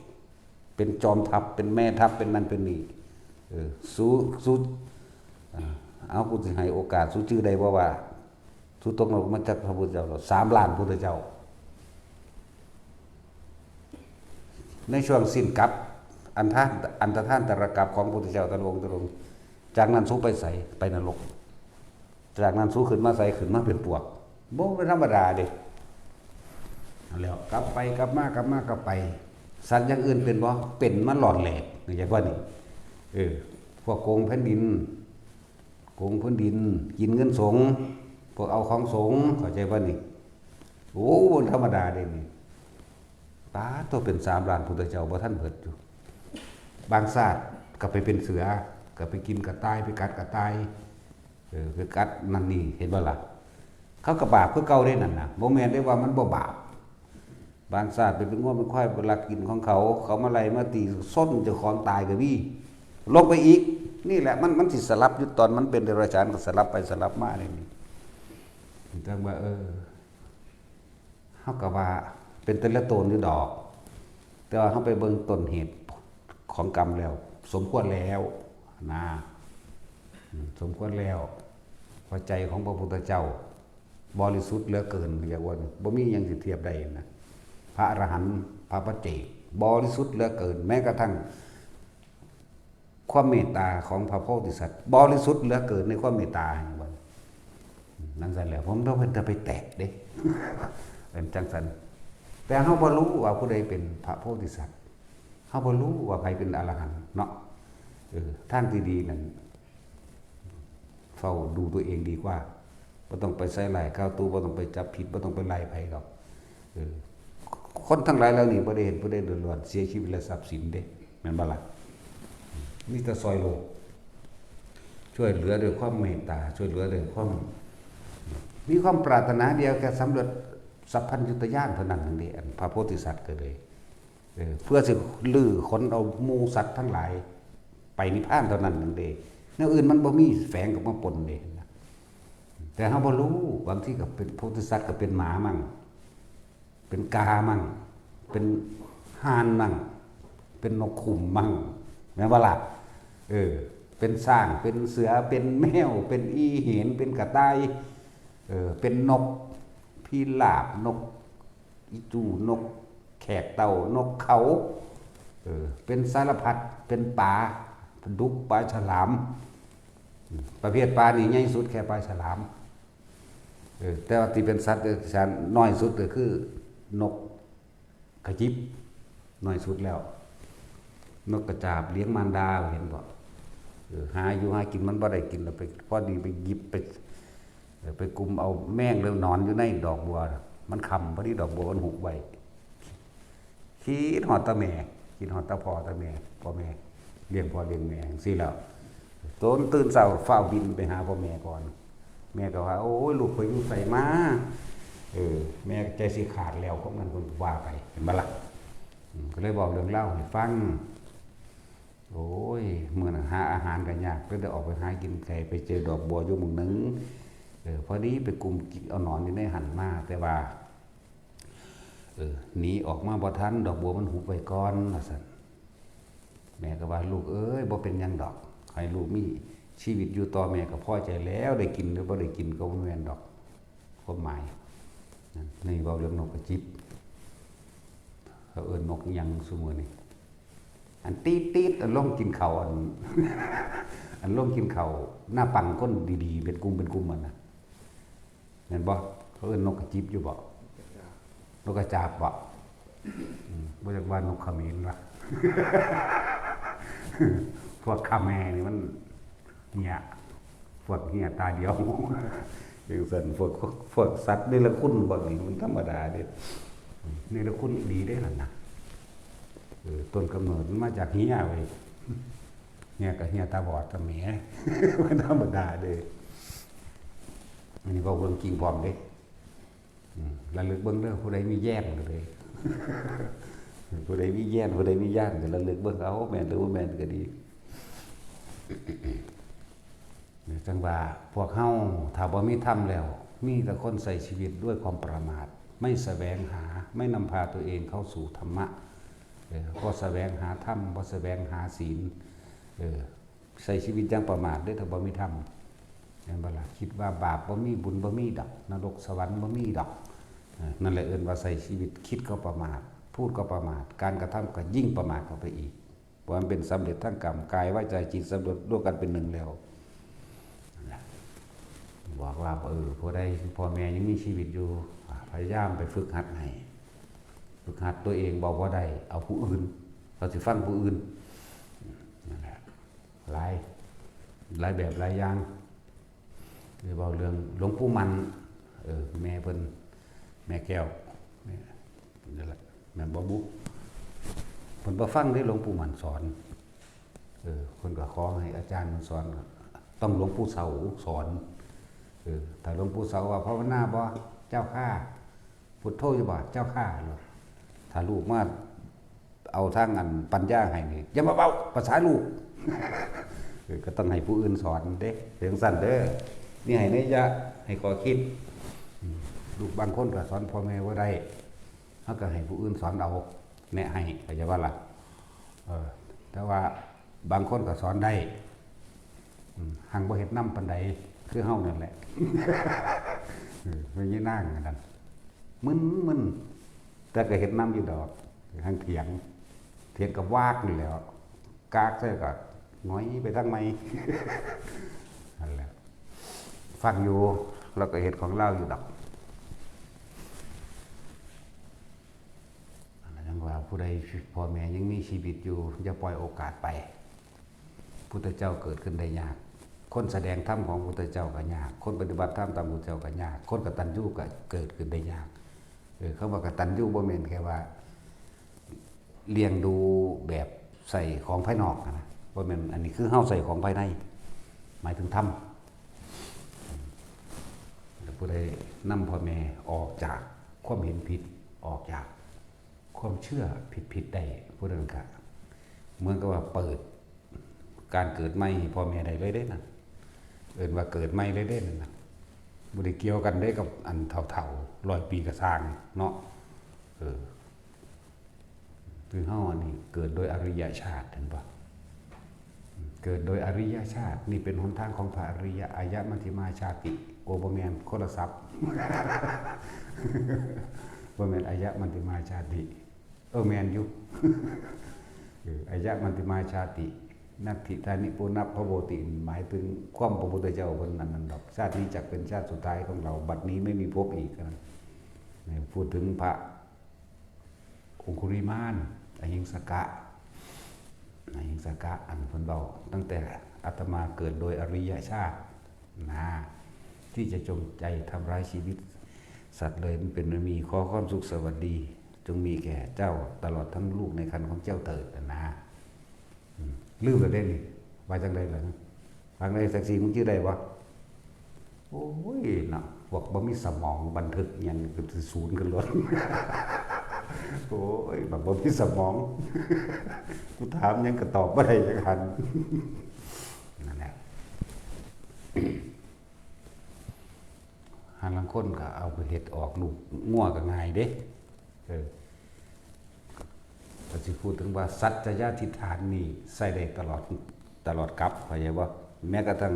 เป็นจอมทัพ เป็นแม่ทัพ เป็นนั่นเป็นนี่ เออ สู สู อ่า เอา กูสิให้โอกาส สูจื่อได้บ่ว่า สูตกนรกมาจากพระพุทธเจ้าแล้ว สามล้านพุทธเจ้า ในช่วงสิ้นกลับ อันทาน อันตรธานตรกลับของพระพุทธเจ้าแต่ละองค์แต่ละองค์ จากนั้นสูไปไส ไปนรก จากนั้นสูขึ้นมาไส ขึ้นมาเป็นปวก บ่เป็นธรรมดาเด้ แล้วกลับไปกลับมากลับมากลับไป สัตว์อย่างอื่นเป็นบ่ เป็นมาหลอดแหลก เข้าใจบ่นี่ เออ พวกโกงแผ่นดิน โกงแผ่นดิน กินเงินสงฆ์ พวกเอาของสงฆ์ เข้าใจบ่นี่ โอ้ บ่ธรรมดาเด้นี่ ป๊าด ตัวเป็นสามล้านพุทธเจ้าบ่ทันเบิดอยู่ บางชาติก็ไปเป็นเสือ ก็ไปกินกระต่าย ไปกัดกระต่าย เออ ไปกัดนั่นนี่ เห็นบ่ล่ะ เขาก็บาปคือเก่าเด้นั่นน่ะ บ่แม่นได้ว่ามันบ่บาป บางชาติไปเป็นงัวเป็นควาย ไปลักกินของเขา เขามาไล่มาตี ส้นเจ้าของตายก็มี ลงไปอีก นี่แหละ มัน มันสิสลับอยู่ ตอนมันเป็นเดรัจฉานก็สลับไปสลับมานี่ จั่งว่า เออ เฮาก็ว่าเป็นแต่ละตนอยู่ดอก แต่ว่าเฮาไปเบิ่งต้นเหตุของกรรมแล้ว สมควรแล้วนะ อืม สมควรแล้ว หัวใจของพระพุทธเจ้า บริสุทธิ์เหลือเกิน เรียกว่าบ่มีหยังสิเทียบได้นะ พระอรหันต์ พระปัจเจก บริสุทธิ์เหลือเกิน แม้กระทั่ง ความเมตตาของพระโพธิสัตว์ บริสุทธิ์เหลือเกินในความเมตตา นั่นซั่นแหละ ผมบ่เป็นตาไปแตะเด้ เป็นจั่งซั่น แต่เฮาบ่รู้ว่าผู้ใดเป็นพระโพธิสัตว์ เฮาบ่รู้ว่าใครเป็นอรหันต์เนาะ เออ ทางที่ดีนั่น เฝ้าดูตัวเองดีกว่า บ่ต้องไปใส่ร้ายกล่าวตู่ บ่ต้องไปจับผิด บ่ต้องไปไล่ไผดอก เออ คนทั้งหลายเหล่านี้บ่ได้เฮ็ดผู้ใดเดือดร้อน เสียชีวิตและทรัพย์สินเด้ แม่นบ่ล่ะ มีแต่ซ่อยโลก ช่วยเหลือด้วยความเมตตา ช่วยเหลือด้วยความ มีความปรารถนาเดียวแค่สำเร็จสัพพัญญุตญาณเท่านั้นนั่นเด้ อันพระโพธิสัตว์ก็เลย เออ เพื่อสิลื้อขนเอาหมู่สัตว์ทั้งหลาย ไปนิพพานเท่านั้นนั่นเด้ แนวอื่นมันบ่มีแฝงเข้ามาปนเด้นะ แต่เฮาบ่รู้ บางทีก็เป็นโพธิสัตว์ก็เป็นหมามั่ง เป็นกามั่ง เป็นห่านมั่ง เป็นนกขุมมั่ง แม่นบ่ล่ะ เออ เป็นช้าง เป็นเสือ เป็นแมว เป็นอีเห็น เป็นกระต่าย เออ เป็นนกพิราบ นกอีจู นกแขกเต้า นกเขา เออ เป็นสารพัด เป็นปลา ปลาดุก ปลาฉลาม ประเภทปลานี่ใหญ่สุดแค่ปลาฉลาม เออ แต่ว่าที่เป็นสัตว์เดรัจฉานน้อยสุดก็คือนกกระจิบ น้อยสุดแล้ว นกกระจาบเลี้ยงมารดา เห็นบ่ เออ หาอยู่หากินมันบ่ได้กิน แล้วไป พอดีไปหยิบไป เออ ไปกุมเอาแมงหรือหนอนอยู่ในดอกบัว มันค่ำพอดี ดอกบัวมันหุบไว้ คิดฮอดแต่แม่ คิดฮอดแต่พ่อแต่แม่ พ่อแม่ เลี้ยงพ่อเลี้ยงแม่จั่งซี้แล้ว ตนตื่นเช้าฟ้าวบินไปหาพ่อแม่ก่อน แม่ก็ว่า "โอ้ย ลูกข่อยอยู่ไสมา" เออ แม่ก็ใจสิขาดแล้ว พวกนั้นเพิ่นว่าไป เห็นบ่ล่ะ อืม ก็เลยบอกเรื่องราวให้ฟัง "โอ้ย มื้อนั้นหาอาหารก็ยาก ก็ได้ออกไปหากินไกล ไปเจอดอกบัวอยู่หม่องหนึ่ง เออ พอดีไปกุมเอาหนอนอยู่ในหั่นมา แต่ว่า เออ หนีออกมาบ่ทัน ดอกบัวมันหุบไว้ก่อน" ว่าซั่น แม่ก็ว่า "ลูกเอ้ย บ่เป็นหยังดอก ให้ลูกมีชีวิตอยู่ต่อ แม่ก็พอใจแล้ว ได้กินหรือบ่ได้กินก็บ่แม่นดอก ความหมาย" นั่น นี่เว้าเรื่องนกกระจิบ เขาเอิ้นนกอิหยังซุมื้อนี้ อันตีดๆ อันลงกินข้าว อัน อันลงกินข้าวหน้าปังคนดีๆ เป็นกลุ่มเป็นกลุ่มมันนะ แม่นบ่ เขาเอิ้นนกกระจิบอยู่บ่ นกกระจาบบ่ อืม บ่จักว่านกเขมรวะ พวกคาแมนี่มันเหีย พวกเหียตาเดียว จั่งซั้น พวก พวกสัตว์เนรคุณพวกนี้มันธรรมดาเด้ เนรคุณอีหลีเด้นั่นน่ะ เออ ต้นกำเนิดมันมาจากเหียเว้ย เหียก็เหียตาบอดตาแหม มันธรรมดาเด้ อันนี้เว้าเรื่องจริงพร้อมเด้ อืม ระลึกเบิ่งเด้อ ผู้ใดมีแย้มก็เลย ผู้ใดมีแย้ม ผู้ใดมีย่านก็ระลึกเบิ่งเอา แม่นหรือบ่แม่นก็ดี จั่งว่าพวกเฮาถ้าบ่มีธรรมแล้ว มีแต่คนใช้ชีวิตด้วยความประมาท ไม่แสวงหา ไม่นำพาตัวเองเข้าสู่ธรรมะ เออ บ่แสวงหาธรรม บ่แสวงหาศีล เออ ใช้ชีวิตอย่างประมาทเด้อ ถ้าบ่มีธรรม แม่นบ่ล่ะ คิดว่าบาปบ่มี บุญบ่มีดอก นรกสวรรค์บ่มีดอก เออ นั่นแหละเอิ้นว่าใช้ชีวิตคิดก็ประมาท พูดก็ประมาท การกระทำก็ยิ่งประมาทเข้าไปอีก เพราะมันเป็นสำเร็จทั้งกรรม กาย วาจา จิต สำเร็จรวมกันเป็นหนึ่งแล้ว บอกว่า เออ ผู้ใดพ่อแม่ยังมีชีวิตอยู่ พยายามไปฝึกหัดให้ ฝึกหัดตัวเอง เว้าบ่ได้ เอาผู้อื่น เขาสิฟังผู้อื่น นั่นแหละ หลาย หลายแบบหลายอย่าง หรือเว้าเรื่องหลวงปู่มั่น เออ แม่เพิ่น แม่แก้ว แม่ นั่นแหละ แม่นบ่บุ เพิ่นบ่ฟังเด้ หลวงปู่มั่นสอน เออ เพิ่นก็ขอให้อาจารย์มันสอน ต้องหลวงปู่เสาสอน เออ ถ้าหลวงปู่เสาว่า "ภาวนาบ่ เจ้าข้า พุทโธอยู่บ่ เจ้าข้า" ถ้าลูกมาเอาทางอันปัญญาให้นี่ "อย่ามาเว้าภาษาลูก" เออ ก็ต้องให้ผู้อื่นสอนเด้ จั่งซั้นเด้อ นี่ให้นัยยะ ให้ข้อคิด อืม ลูกบางคนก็สอนพ่อแม่บ่ได้ เฮาก็ให้ผู้อื่นสอนเอา แนะให้ เข้าใจบ่ล่ะ เออ แต่ว่าบางคนก็สอนได้ อืม หังบ่เฮ็ดนำปานใด คือเฮานั่นแหละ เออ แม่ยายนางอันนั้น มึนๆ แต่ก็เฮ็ดนำอยู่ดอก หังเถียง เถียงกับวากนี่แหล้ว กากใส่ก็หงอยไปทางใหม่ นั่นแหละ ฟังอยู่ แล้วก็เฮ็ดของลาวอยู่ดอก อันนั้นยังว่าผู้ใดพ่อแม่ยังมีชีวิตอยู่ อย่าปล่อยโอกาสไป พุทธเจ้าเกิดขึ้นได้ยาก คนแสดงธรรมของพุทธเจ้าก็ยาก คนปฏิบัติธรรมตามพุทธเจ้าก็ยาก คนกตัญญูก็เกิดขึ้นได้ยาก เออ คำว่ากตัญญูบ่แม่นแค่ว่า เลี้ยงดูแบบใส่ของภายนอกนะ บ่แม่น อันนี้คือเฮาใส่ของภายใน หมายถึงธรรม แล้วผู้ใดนำพ่อแม่ออกจากความเห็นผิด ออกจากความเชื่อผิดๆได้ ผู้นั้นก็เหมือนกับว่าเปิดการเกิดใหม่ให้พ่อแม่ได้เลยเด้นะ เอิ้นว่าเกิดใหม่เลยเด้นั่นนะ บ่ได้เกี่ยวกันเด้กับอันเฒ่าๆ ร้อยปีกะซ่างเนาะ เออ คือเฮาอันนี้เกิดโดยอริยชาติ เห็นบ่ เกิดโดยอริยชาติ นี่เป็นหนทางของพระอริยะ อายะมัชฌิมาชาติ โอ้ บ่แม่น คนละศัพท์ บ่แม่น อายะมัชฌิมาชาติ เออ แม่นอยู่ เออ อายะมัชฌิมาชาติ นัตถิตานิปุณพโวติ หมายถึงความพระพุทธเจ้าเพิ่นนั่นนั่นดอก ชาตินี้จักเป็นชาติสุดท้ายของเรา บัดนี้ไม่มีพบอีกนะ นี่พูดถึงพระองคุลิมาน อหิงสกะ อหิงสกะ อันเพิ่นเว้า ตั้งแต่อาตมาเกิดโดยอริยชาติ นะ ที่จะจงใจทำร้ายชีวิตสัตว์เลย มันเป็นไม่มี ขอความสุขสวัสดี จงมีแก่เจ้าตลอดทั้งลูกในครรภ์ของเจ้าเถิดนะ อืม ลืมแล้วเด้นี่ ว่าจังใดล่ะ ฟังได้สักสี่ มึงจื่อได้บ่ โอ้ย เนาะ พวกบ่มีสมองบันทึกหยังก็สิศูนย์กันโลด โอ้ย บักบ่มีสมอง กูถามหยังก็ตอบบ่ได้จักอัน นั่นแหละ หาลางคนก็เอาไปเฮ็ดออกลูกงัวก็ง่ายเด้ เออ ก็สิพูดถึงว่าสัจจยาธิฐานนี่ใช้ได้ตลอด ตลอดกาล เข้าใจบ่ แม้กระทั่ง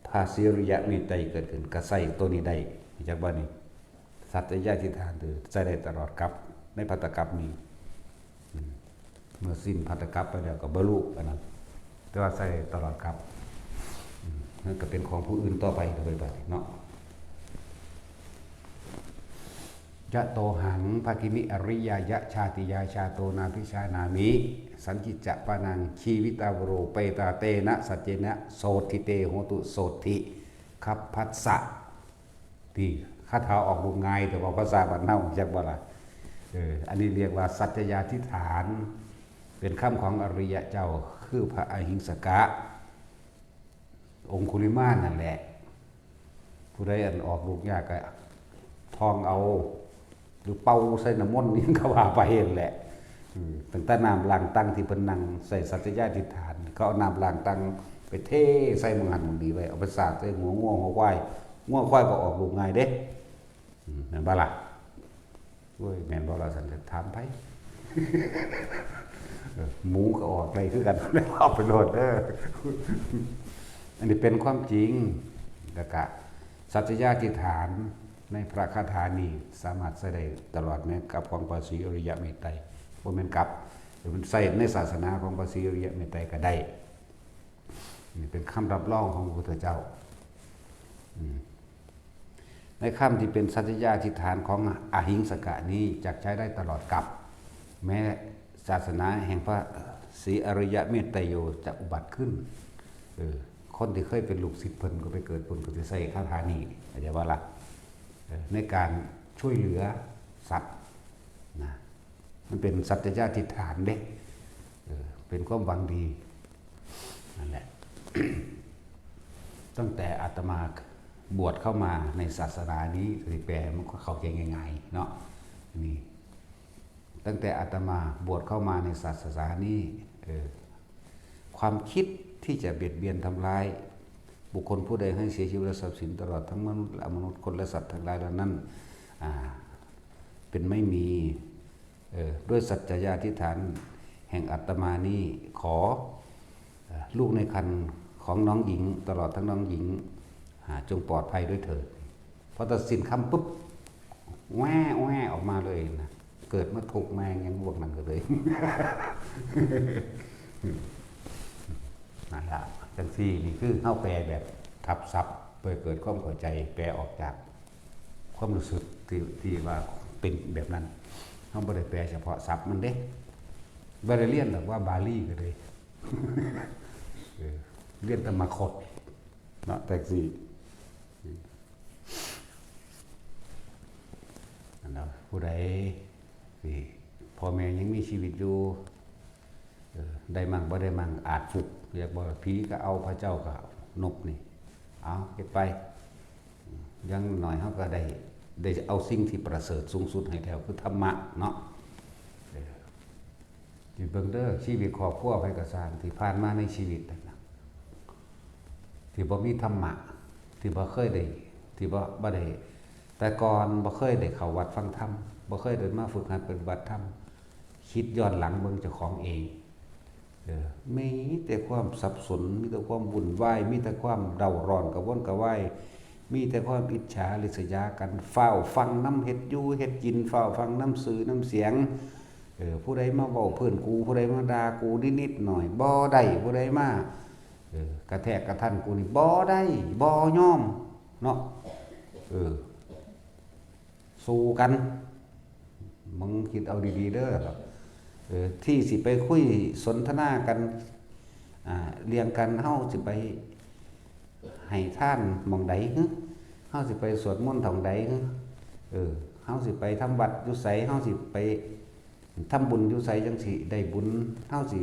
พระศรีอริยะเมตไตรยเกิดขึ้น ก็ใช้ตัวนี้ได้ รู้จักบ่นี่ สัจจยาธิฐานคือใช้ได้ตลอดกาล ในภัตตกาลนี้ อืม เมื่อสิ้นภัตตกาลไปแล้วก็บรรลุอันนั้น แต่ว่าใช้ตลอดกาล อืม นั่นก็เป็นของผู้อื่นต่อไป ต่อไปบัดนี้เนาะ ยะโตหัง ภคิมิ อริยายะ ชาติยา ชาโต นาภิจานามิ สัญจิจจะปานัง ชีวิตาวโร เปตา เตนะ สัจเจนะ โสตถิ เต โหตุ โสตถิ คัพพัสสะ ที่คาถาออกลูกง่าย แต่ว่าภาษาบ้านเฮาจักบ่ล่ะ เออ อันนี้เรียกว่าสัจจยาธิฐาน เป็นคำของอริยะเจ้า คือพระอหิงสกะ องคุลิมานนั่นแหละ ผู้ใดอันออกลูกยากก็ท่องเอา หรือเป่าใส่น้ำมนต์นี่ก็ว่าไปนั่นแหละ อืม ตั้งแต่น้ำล้างตังที่เพิ่นนั่งใส่สัจจยาธิฐาน เขาเอาน้ำล้างตังไปเทใส่หม่องหั้นหม่องนี้ไว้ เอาไปสาดใส่หัวงัวหัวควาย งัวควายก็ออกลูกง่ายเด้ อืม แม่นบ่ล่ะ โอ้ย แม่นบ่ล่ะ ซั่นถามไผ เออ หมูก็ออกได้คือกัน เอาไปโลดเด้อ อันนี้เป็นความจริง แล้วก็สัจจยาธิฐานในพระคาถานี้สามารถใช้ได้ตลอดแม้กับของพระศรีอริยะเมตไตรย บ่แม่นกับ แต่มันใช้ในศาสนาของพระศรีอริยะเมตไตรยก็ได้ นี่เป็นคำรับรองของพระพุทธเจ้า อืม ในคำที่เป็นสัจจยาธิฐานของอหิงสกะนี้จักใช้ได้ตลอดกาล แม้ศาสนาแห่งพระศรีอริยะเมตไตรโยจะอุบัติขึ้น เออ คนที่เคยเป็นลูกศิษย์เพิ่นก็ไปเกิดเพิ่นก็สิใช้คาถานี้ เข้าใจบ่ล่ะ เออ ในการช่วยเหลือสัตว์นะ มันเป็นสัจจยาธิฐานเด้ เออ เป็นความหวังดี นั่นแหละ ตั้งแต่อาตมาบวชเข้ามาในศาสนานี้ สิแปลมันก็เข้าใจง่ายๆ เนาะ นี่ ตั้งแต่อาตมาบวชเข้ามาในศาสนานี้ เออ ความคิดที่จะเบียดเบียนทำร้ายบุคคลผู้ใดให้เสียชีวิตและทรัพย์สิน ตลอดทั้งมนุษย์และอมนุษย์ คนและสัตว์ทั้งหลายเหล่านั้น อ่า เป็นไม่มี เออ ด้วยสัจจยาธิฐานแห่งอาตมานี้ ขอ เอ่อ ลูกในครรภ์ของน้องหญิง ตลอดทั้งน้องหญิง อ่า จงปลอดภัยด้วยเถิด พอตัดสินคำปุ๊บ แว่แว่ออกมาเลยนะ เกิดมาทุกข์แม่งยังพวกนั้นก็เลย นั่นล่ะ จังซี่ นี่คือเฮาแปลแบบทับศัพท์ เพื่อเกิดความเข้าใจ แปลออกจากความรู้สึกที่ ที่ว่าเป็นแบบนั้น เฮาบ่ได้แปลเฉพาะศัพท์มันเด้ บ่ได้เรียนดอกว่าบาลีก็ได้ เออ เรียนแต่มาคดเนาะ จังซี่ อันนั้นผู้ใดที่พ่อแม่ยังมีชีวิตอยู่ เออ ได้มั่งบ่ได้มั่ง อาจฟุก เรียกว่าผีก็เอา พระเจ้าก็เอา นกนี่ เอาเฮ็ดไป อย่างน้อยเฮาก็ได้ ได้เอาสิ่งที่ประเสริฐสูงสุดให้แล้ว คือธรรมะเนาะ เออ สิเบิ่งเด้อ ชีวิตครอบครัวไผก็ซ่าง ที่ผ่านมาในชีวิตนั่นน่ะ ที่บ่มีธรรมะ ที่บ่เคยได้ ที่บ่ บ่ได้ แต่ก่อนบ่เคยได้เข้าวัดฟังธรรม บ่เคยได้มาฝึกหัดปฏิบัติธรรม คิดย้อนหลังเบิ่งเจ้าของเอง เออ มีแต่ความสับสน มีแต่ความวุ่นวาย มีแต่ความเร่าร้อนกระวนกระวาย มีแต่ความอิจฉาริษยากัน ฟ้าวฟังนำเฮ็ดอยู่เฮ็ดกิน ฟ้าวฟังนำชื่อนำเสียง เออ ผู้ใดมาเว้าพื้นกู ผู้ใดมาด่ากูนิดๆหน่อยๆ บ่ได้ ผู้ใดมา เออ กระแทกกระทันกูนี่บ่ได้ บ่ยอม เนาะ เออ สู้กัน มึงคิดเอาดีๆเด้อ เออ ที่สิไปคุยสนทนากัน อ่า เรื่องกัน เฮาสิไปให้ทานหม่องใดหึ เฮาสิไปสวดมนต์หม่องใดหึ เออ เฮาสิไปทำวัดอยู่ไส เฮาสิไปทำบุญอยู่ไสจั่งสิได้บุญ เฮาสิ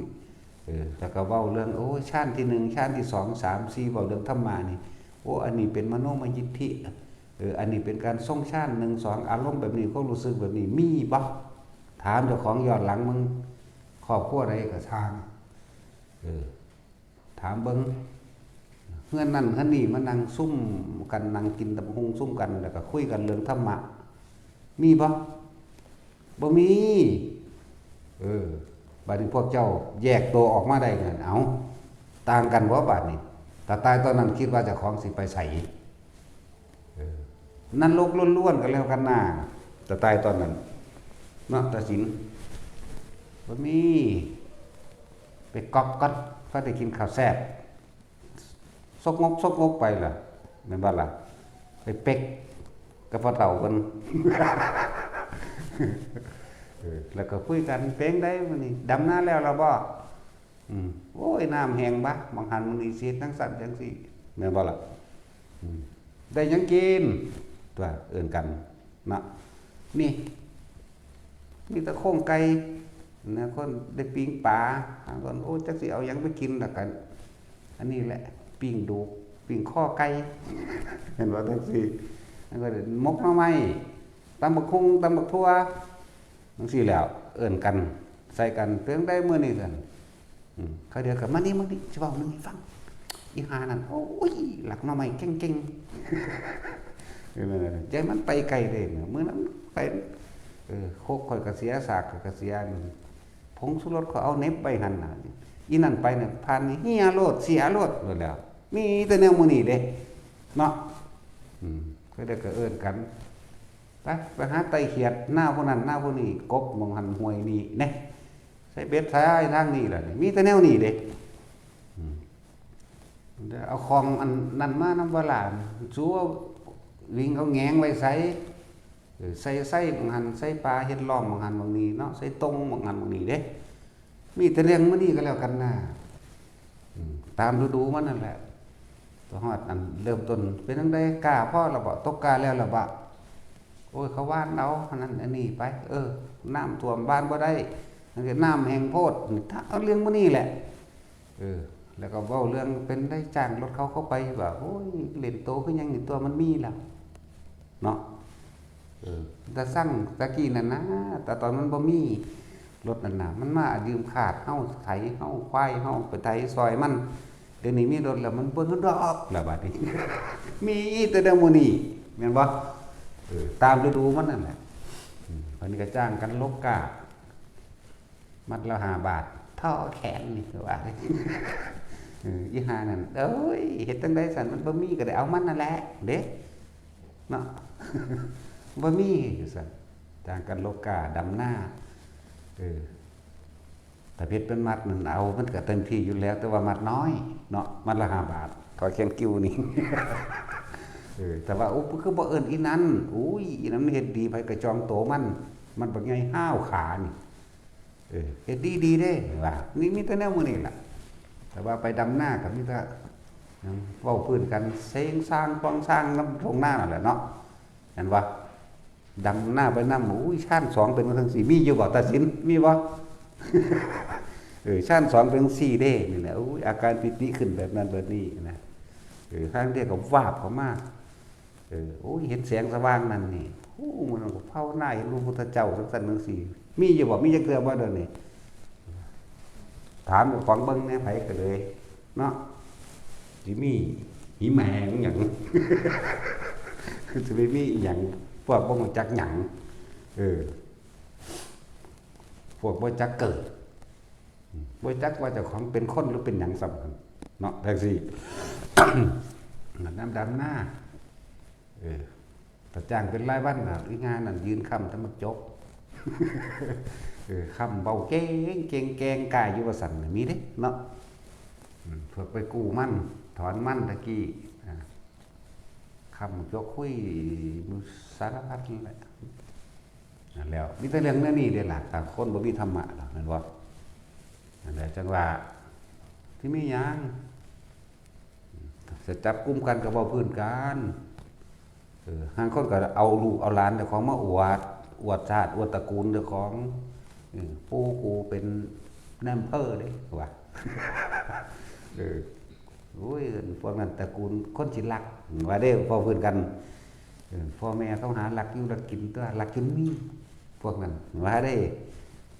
เออ แล้วก็เว้าเรื่อง โอ้ย ฌานที่หนึ่ง ฌานที่สอง สาม สี่ เว้าเรื่องธรรมะนี่ โอ้ อันนี้เป็นมโนมยิทธิ เออ อันนี้เป็นการทรงฌาน หนึ่ง สอง อารมณ์แบบนี้ ความรู้สึกแบบนี้ มีบ่ ถามเจ้าของย้อนหลังมึง ครอบครัวใดก็ช่าง เออ ถามเบิ่ง เฮือนนั่นเฮือนนี่มานั่งซุ่มกัน นั่งกินตำบักหุ่งซุ่มกัน แล้วก็คุยกันเรื่องธรรมะ มีบ่ บ่มี เออ บัดนี้พวกเจ้าแยกตัวออกมาได้นั่น เอ้า ต่างกันบ่บาดนี้ ถ้าตายตอนนั้นคิดว่าเจ้าของสิไปไส เออ นรกล้วนๆกันแล้วกันนา ถ้าตายตอนนั้น เนาะ ตาสิน บ่มี ไปก๊อกก๊อด พอได้กินข้าวแซ่บ ซกงกซกงกไปล่ะ แม่นบ่ล่ะ ไปเป๊กกับพ่อเฒ่าเพิ่น เออ แล้วก็คุยกัน เป็นไดมื้อนี้ ดำนาแล้วล่ะบ่ อืม โอ้ย น้ำแห้งบะ บางหันบางนี้สิเฮ็ดจั่งซั้นจั่งซี้ แม่นบ่ล่ะ อืม ได้หยังกิน ตัว เอิ้นกัน เนาะ นี่ มีแต่โครงไก่ นะ คนได้ปิ้งปลา หาคน โอ้ จักสิเอาหยังไปกินล่ะกัน อันนี้แหละ ปิ้งดูก ปิ้งคอไก่ เห็นบ่ จังซี่ แล้วก็หมกหน่อไม้ ตำบักหุ่ง ตำบักถั่ว จังซี่แหล้ว เอิ้นกัน ใส่กัน เป็นไดมื้อนี้ซั่น อืม เขาเดียวกัน มานี่ มานี่ สิเว้าหนึ่งให้ฟัง อีห่านั่น โอ้ย ลักหน่อไม้เก่งๆ เออ นั่นแหละ ใจมันไปไกลเลย มื้อนั้นไป เออ โคกข้อยก็เสีย สากข้อยก็เสีย ผงชูรสข้อยเอาเหน็บไว้หั่นน่ะ อีนั่นไปเนี่ย ผ่านนี่เหียโลด เสียโลด โลดแล้ว มีแต่แนวหมู่นี้เด้ เนาะ อืม เขาเดียวก็เอิ้นกัน ไป ไปหาไต่เขียด หน้าผู้นั้น หน้าผู้นี้ กบหม่องหั่น ห้วยนี่ แหน่ ใส่เบ็ดใส่ทางนี่ล่ะนี่ มีแต่แนวนี้เด้ อืม เอาของอันนั้นมานำบ่ล่ะ สูเอาหวิงเอาแหงงไว้ไส เออ ใส่ไส้หม่องหั่น ใส่ปลาเฮ็ดล้อมหม่องหั่นหม่องนี้เนาะ ใส่ตงหม่องหั่นหม่องนี้เด้ มีแต่เรื่องมื้อนี้ก็แล้วกันนะ อืม ตามฤดูมันนั่นแหละ ก็ฮอดอันเริ่มต้น เป็นจั่งใด กล้าพอแล้วบ่ ตกกล้าแล้วล่ะบ่ โอ้ย เขาหว่านเอา อันนั้นอันนี้ไป เออ น้ำท่วมหว่านบ่ได้ จั่งซี้ น้ำแห้งโพด นี่ ถ้าเอาเรื่องมื้อนี้แหละ เออ แล้วก็เว้าเรื่องเป็นได้จ้างรถเขาเข้าไป ว่า โอ้ย เล่นโตคือหยังนี่ ตัวมันมีแล้ว เนาะ เออ แต่สั่งตะกี้นั่นนะ แต่ตอนมันบ่มีรถนั่นน่ะ มันมายืมคาดเฮา ไถเฮา ควายเฮา ไปไถซอยมัน เดี๋ยวนี้มีรถแล้ว มันเบิ่งดอกแล้วบัดนี้ มีแต่เดี๋ยวมื้อนี้ แม่นบ่ เออ ตามฤดูมันนั่นแหละ อืม อันนี้ก็จ้างกันลกกล้า มัดละห้าบาท ท่อแขนนี่ว่า เออ อีห่านั่น เอ้ย เฮ็ดจั่งใดซั่น มันบ่มีก็ได้เอามันนั่นแหละ เด้ เนาะ บ่มีอยู่ซั่น จ้างกันลกกล้า ดำนา เออ ถ้าเฮ็ดเป็นมัดนั่นเอา มันก็เต็มที่อยู่แล้ว แต่ว่ามัดน้อย เนาะ มัดละห้าบาท ท่อแขนกิ้วนี่ เออ แต่ว่า โอ้ คือบ่เอิ้นอีนั่น อุ้ย อีนั่นมันเฮ็ดดี ไผก็จองโตมัน มันบักใหญ่ห้าวขานี่ เออ เฮ็ดดีดีเด้ ว่า นี่มีแต่แนวมื้อนี้ล่ะ แต่ว่าไปดำนาก็มีแต่ หยัง เว้าพื้นกัน เซ็งซ่างปองซ่างนำท่งนานั่นแหละเนาะ แม่นบ่ ดำนาไปนำ อุ้ย ฌานสองเป็นจั่งซี้ มีอยู่บ่ ตาสิน มีบ่ เออ ฌานสองเป็นจั่งซี้เด้ นี่แหละ อุ้ย อาการปีติขึ้นแบบนั้นแบบนี้นะ เออ ทางเดียวก็วาบเข้ามา เออ โอ้ย เห็นแสงสว่างนั่นนี่ โอ้ มื้อนั้นก็ภาวนาเห็นพระพุทธเจ้าจั่งซั่นจั่งซี้ มีอยู่บ่ มีจักเทื่อบ่เดี๋ยวนี้ ถามเจ้าของเบิ่งแหน่ ไผก็เลย เนาะ สิมีหิแหมงหยัง คือสิไปมีอีหยัง พวกบ่รู้จักหยัง เออ พวกบ่จักเกิด บ่จักว่าเจ้าของเป็นคนหรือเป็นหยังซ้ำ เนาะ จั่งซี้ น้ำดำหน้า เออ ถ้าจ้างเป็นรายวันน่ะ อีงานนั่นยืนค้ำแต่มันจบ เออ ค้ำเบาเก่ง เก่งแกงกายอยู่ว่าซั่นน่ะ มีเด้ เนาะ อืม พวกไปกู้มัน ถอนมันตะกี้ อ่า ค้ำจกคุย มือสารพัดนั่นแหละ นั่นแหล้ว มีแต่เรื่องแนวนี้เด้ล่ะ ถ้าคนบ่มีธรรมะดอก แม่นบ่ นั่นแหละ จั่งว่า สิมีหยัง จะจับกลุ่มกันก็เว้าพื้นกัน เออ ห่างคนก็เอาลูกเอาหลานเจ้าของมาอวด อวดชาติ อวดตระกูลเจ้าของ เออ ปู่กูเป็นนายอำเภอเด้ ว่า เออ โอ้ย พวกนั้นตระกูลคนสิรัก ว่าเด้ เว้าพื้นกัน เออ พ่อแม่เขาหารักอยู่รักกินตั๊ว รักจนมี พวกนั้น ว่าเด้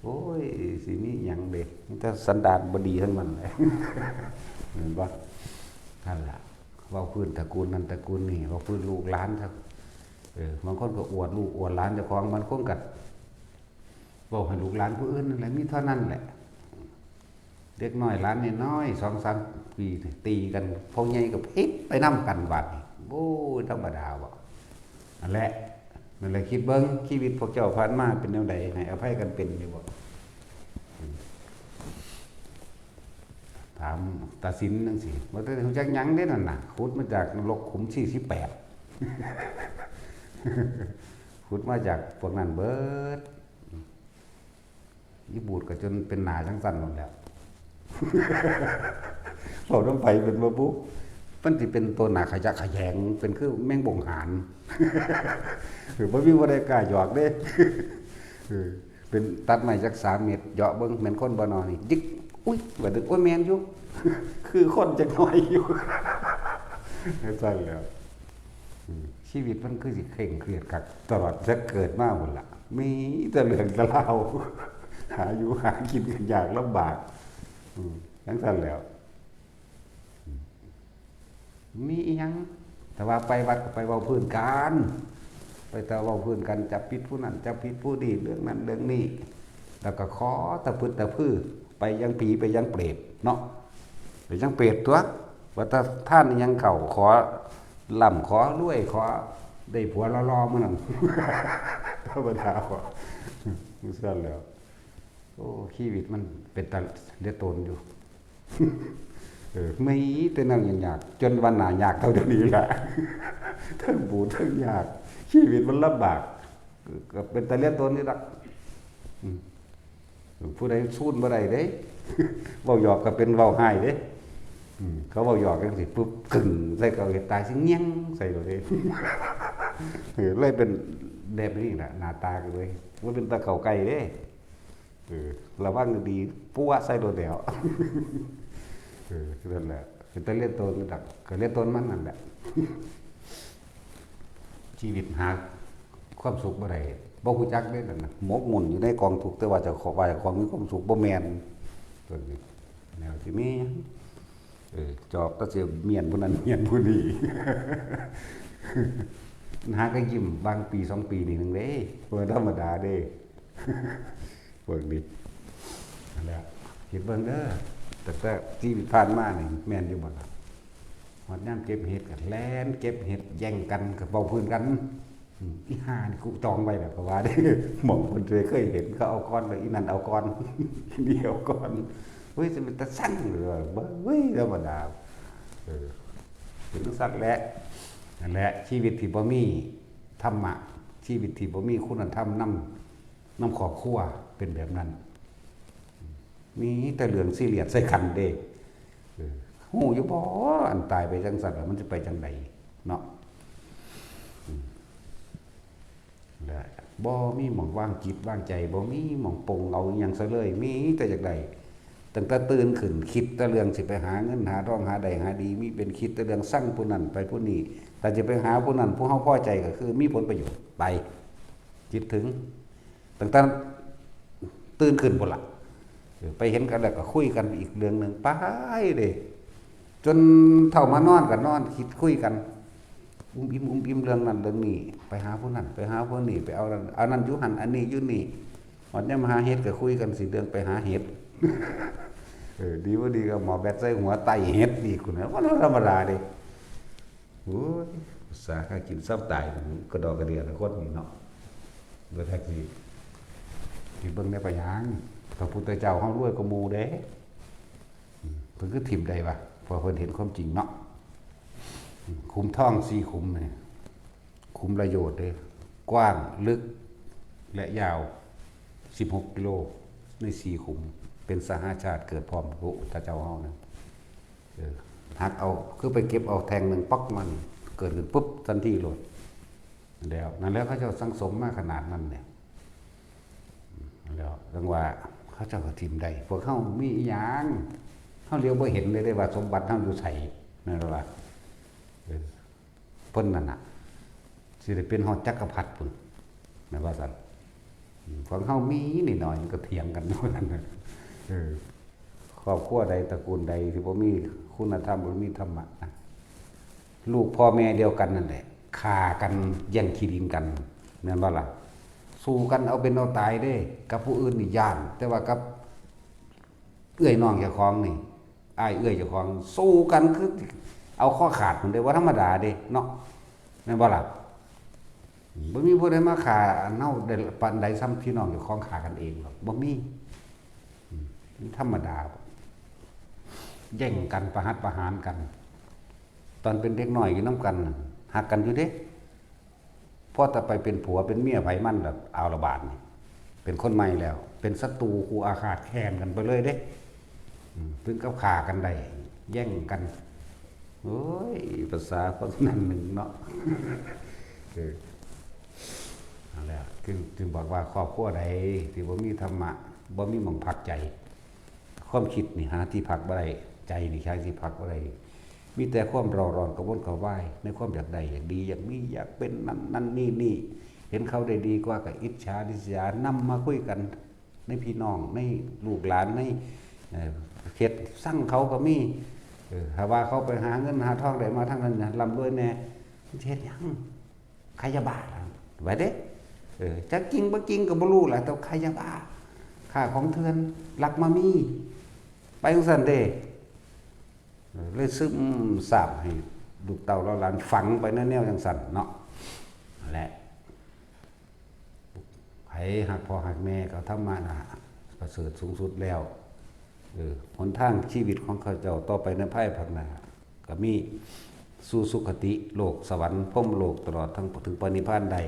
โอ้ย สิมีหยังเด้ มีแต่สันดานบ่ดีทั้งนั้นแหละ แม่นบ่ นั่นล่ะ เว้าพื้นตระกูลนั้นตระกูลนี้ เว้าพื้นลูกหลานครับ เออ บางคนก็อวดลูกอวดหลานเจ้าของ บางคนก็เว้าให้ลูกหลานผู้อื่นนั่นแหละ มีเท่านั้นแหละ เด็กน้อยหลานน้อยๆ สองสามปีนี่ตีกัน พ่อใหญ่ก็ผิดไปนำกันบาดนี้ โอ้ย ธรรมดาบ่ นั่นแหละ นั่นแหละ คิดเบิ่ง ชีวิตพวกเจ้าผ่านมาเป็นแนวใด ให้อภัยกันเป็นอยู่บ่ ถามตาสินจั่งซี้ บ่ทันได้รู้จักหยังเด้นั่นน่ะ ขุดมาจากนรกขุมสี่สิบแปด ขุดมาจากพวกนั้นเบิด อีบูดก็จนเป็นหน้าจั่งซั่นหมดแล้ว เว้านำไผเป็นบ่บุ มันสิเป็นตัวหน้าขยะแขยง เป็นคือแมงบงหาน เออ บ่มีผู้ใดกล้าหยอกเด้ เออ เป็นตัดไม้จักสามเมตร เหยาะเบิ่งแม่นคนบ่นอนี่ ยิก อุ๊ย ว่าดึก โอ้ย แม่นอยู่ คือคนจักหน่อยอยู่ จั่งซั่นแหล้ว อืม ชีวิตมันคือสิเคร่งเครียดคัก ตลอดจะเกิดมาพุ้นล่ะ มีแต่เรื่องแต่ราว หาอยู่หากินกันยากลำบาก อืม จั่งซั่นแหล้ว อืม มีอีหยัง แต่ว่าไปวัดก็ไปเว้าพื้นกัน ไปแต่เว้าพื้นกัน จับผิดผู้นั้น จับผิดผู้นี้ เรื่องนั้นเรื่องนี้ แล้วก็ขอตะพึดตะพือ ไปยังผีไปยังเปรตเนาะ ไปยังเปรตตั๊ว ว่าถ้าทานอีหยังเข้า ขอร่ำขอรวย ขอได้ผัวหล่อๆ มื้อนั้น ธรรมดา ขอ จั่งซั่นแหล้ว โอ้ ชีวิตมันเป็นตาเหลือตนอยู่ เออ มีแต่แนวยากๆ จนว่าหน้ายากเท่าเดี๋ยวนี้แหละ ทั้งบูดทั้งยาก ชีวิตมันลำบาก ก็เป็นตาเหลือตนนี่ล่ะ อืม ผู้ใดสู้บ่ได้เด้ เว้าหยอกก็เป็นเว้าฮ้ายเด้ อืม เขาเว้าหยอกจั่งซี้ปุ๊บ กึ่งใส่เขาเฮ็ดตายสิเงี้ยงใส่โลดเด้ เออ เลยเป็นแบบนี้ล่ะ หน้าตาก็เลย บ่เป็นตาเข้าใกล้เด้ เออ ระวังดีๆ ปัวใส่โลดแล้ว เออ นั่นแหละ เป็นตาเหลือตนดอก ก็เหลือตนมันนั่นแหละ ชีวิตหาความสุขบ่ได้ บ่รู้จักเด้นั่นน่ะ หมกมุ่นอยู่ในกองทุกข์ แต่ว่าเจ้าของ ว่าเจ้าของมีความสุข บ่แม่น ตัวนี้ แนวสิมีหยัง เออ จอบแต่เสียเมียนผู้นั้นเมียนผู้นี้ หาก็ยิ้มบางปีสองปีนี่หนึ่งเด้ บ่ธรรมดาเด้ พวกนี้ นั่นแหละ คิดเบิ่งเด้อ แต่ แต่ชีวิตผ่านมานี่แม่นอยู่บ่ล่ะ ฮอดยามเก็บเห็ดก็แล่นเก็บเห็ดแย่งกันก็เว้าพื้นกัน อืม อีห่านี่กูจองไว้แล้ว เพราะว่า หม่องเพิ่นเคยเห็นเขาเอาก่อนแล้ว อีนั่นเอาก่อน อีนี่เอาก่อน เฮ้ย จะเป็นตาสั่งเลยว่า เฮ้ย ธรรมดา เออ เป็นจั่งซั่นแหละ นั่นแหละ ชีวิตที่บ่มีธรรมะ ชีวิตที่บ่มีคุณธรรมนำ นำครอบครัว เป็นแบบนั้น มีแต่เรื่องซีเรียสใส่กันเด้ เออ ฮู้อยู่บ่ อันตายไปจั่งซั่นแล้วมันจะไปจั่งใดเนาะ อืม และบ่มีหม่องวางจิตวางใจ บ่มีหม่องปลงเอาอิหยังซะเลย มีแต่อยากได้ ตั้งแต่ตื่นขึ้น คิดแต่เรื่องสิไปหาเงินหาทองหาได้หาดี มีเป็นคิดแต่เรื่องซังผู้นั้นไปผู้นี้ ถ้าจะไปหาผู้นั้น ผู้เฮาพอใจก็คือมีผลประโยชน์ ไป คิดถึง ตั้งแต่ตื่นขึ้นพุ้นล่ะ เออ ไปเห็นกันแล้วก็คุยกันอีกเรื่องหนึ่ง ไปเด้ จนเฒ่ามานอนก็นอนคิดคุยกัน อุ้มอิ่มอุ้มอิ่มเรื่องนั้นเรื่องนี้ ไปหาผู้นั้นไปหาผู้นี้ ไปเอานั่นเอานั่นอยู่หั่น อันนี้อยู่นี่ ฮอดยามหาเห็ดก็คุยกันสิเรื่องไปหาเห็ด เออ ดีบ่ดีก็หมอแบตใส่หัวไต่เห็ดอีก พุ้นน่ะ บ่ธรรมดาเด้ โอ้ย อุตส่าห์หากินซ้ำตาย กระดอกกระเดื่อละคนนี่เนาะ บ่แท้สิ สิเบิ่งได้ปะหยัง พระพุทธเจ้าเฮารวยกว่าหมู่เด้ อืม เพิ่นคือถิ่มได้วะ เพราะเพิ่นเห็นความจริงเนาะ อืม ขุมทองสี่ขุมนี่ ขุมละโยชน์เด้ กว้าง ลึก และยาว สิบหกกิโล ในสี่ขุม เป็นสหาชาติเกิดพร้อมพระพุทธเจ้าเฮานะ เออ หักเอา คือไปเก็บเอาแท่งหนึ่งป๊อกมัน เกิดขึ้นปุ๊บ ทันทีโลด แล้ว นั่นแล้วเขาเจ้าสั่งสมมาขนาดนั้นเนี่ย แล้วจั่งว่าเขาเจ้าก็ถิ่มได้ พวกเฮามีอีหยัง เฮาเหลียวบ่เห็นเลยเด้ว่าสมบัติเฮาอยู่ไส แม่นบ่ล่ะ เออ เพิ่นนั่นน่ะ สิได้เป็นฮอดจักรพรรดิพุ้น แม่นว่าซั่น อืม พวกเฮามีนิดหน่อยมันก็เถียงกันอยู่นั่นน่ะ เออ ครอบครัวใดตระกูลใดที่บ่มีคุณธรรม บ่มีธรรมะนะ ลูกพ่อแม่เดียวกันนั่นแหละ ฆ่ากันแย่งขี้ดินกัน แม่นบ่ล่ะ สู้กันเอาเป็นเอาตายเด้ กับผู้อื่นนี่ย้าน แต่ว่ากับเอื้อยน้องเจ้าของนี่ อ้ายเอื้อยเจ้าของ สู้กันคือเอาคอขาดพุ้นเด้ บ่ธรรมดาเด้เนาะ แม่นบ่ล่ะ บ่มีผู้ใดมาฆ่าอันเฮาได้ปานใดส่ำพี่น้องเจ้าของฆ่ากันเองหรอก บ่มี อืม มันธรรมดา แย่งกันประหัตประหารกัน ตอนเป็นเด็กน้อยอยู่นำกันน่ะ ฮักกันอยู่เด้ พอแต่ไปเป็นผัวเป็นเมียไผมันล่ะ เอาละบาดนี่ เป็นคนใหม่แล้ว เป็นศัตรูคู่อาฆาตแค้นกันไปเลยเด้ อืม ถึงกับฆ่ากันได้ แย่งกัน โอ้ย ภาษาคนนั้นหนึ่งเนาะ เออ นั่นแหละ จึง จึงบอกว่าครอบครัวใดที่บ่มีธรรมะ บ่มีหม่องพักใจ ความคิดนี่หาที่พักบ่ได้ ใจนี่หาที่พักบ่ได้ มีแต่ความเร่าร้อนกระวนกระวาย ในความอยากได้ อยากดี อยากมี อยากเป็นนั่น นั่น นี่ นี่ เห็นเขาได้ดีกว่าก็อิจฉาริษยา นำมาคุยกัน ในพี่น้อง ในลูกหลาน ใน เอ่อ เขตซังเขาก็มี เออ ถ้าว่าเขาไปหาเงินหาทองได้มาทางนั้นน่ะ ร่ำรวยแน่ มันสิเฮ็ดหยัง ขายยาบ้าล่ะ ว่าเด้ เออ จักจริงบ่จริงก็บ่รู้ล่ะ แต่ขายยาบ้า ค้าของเถื่อน ลักมามี ไปจั่งซั้นเด้ เออ เลยซึมซาบให้ลูกเต้าเหล่าหลานฝังไปในแนวจั่งซั้นเนาะ นั่นแหละ ไผฮักพ่อฮักแม่ก็ธรรมะน่ะประเสริฐสูงสุดแล้ว เออ หนทางชีวิตของเขาเจ้าต่อไปในภายภาคหน้า ก็มีสู่สุคติโลกสวรรค์พรหมโลกตลอดทั้งถึงปรินิพพานได้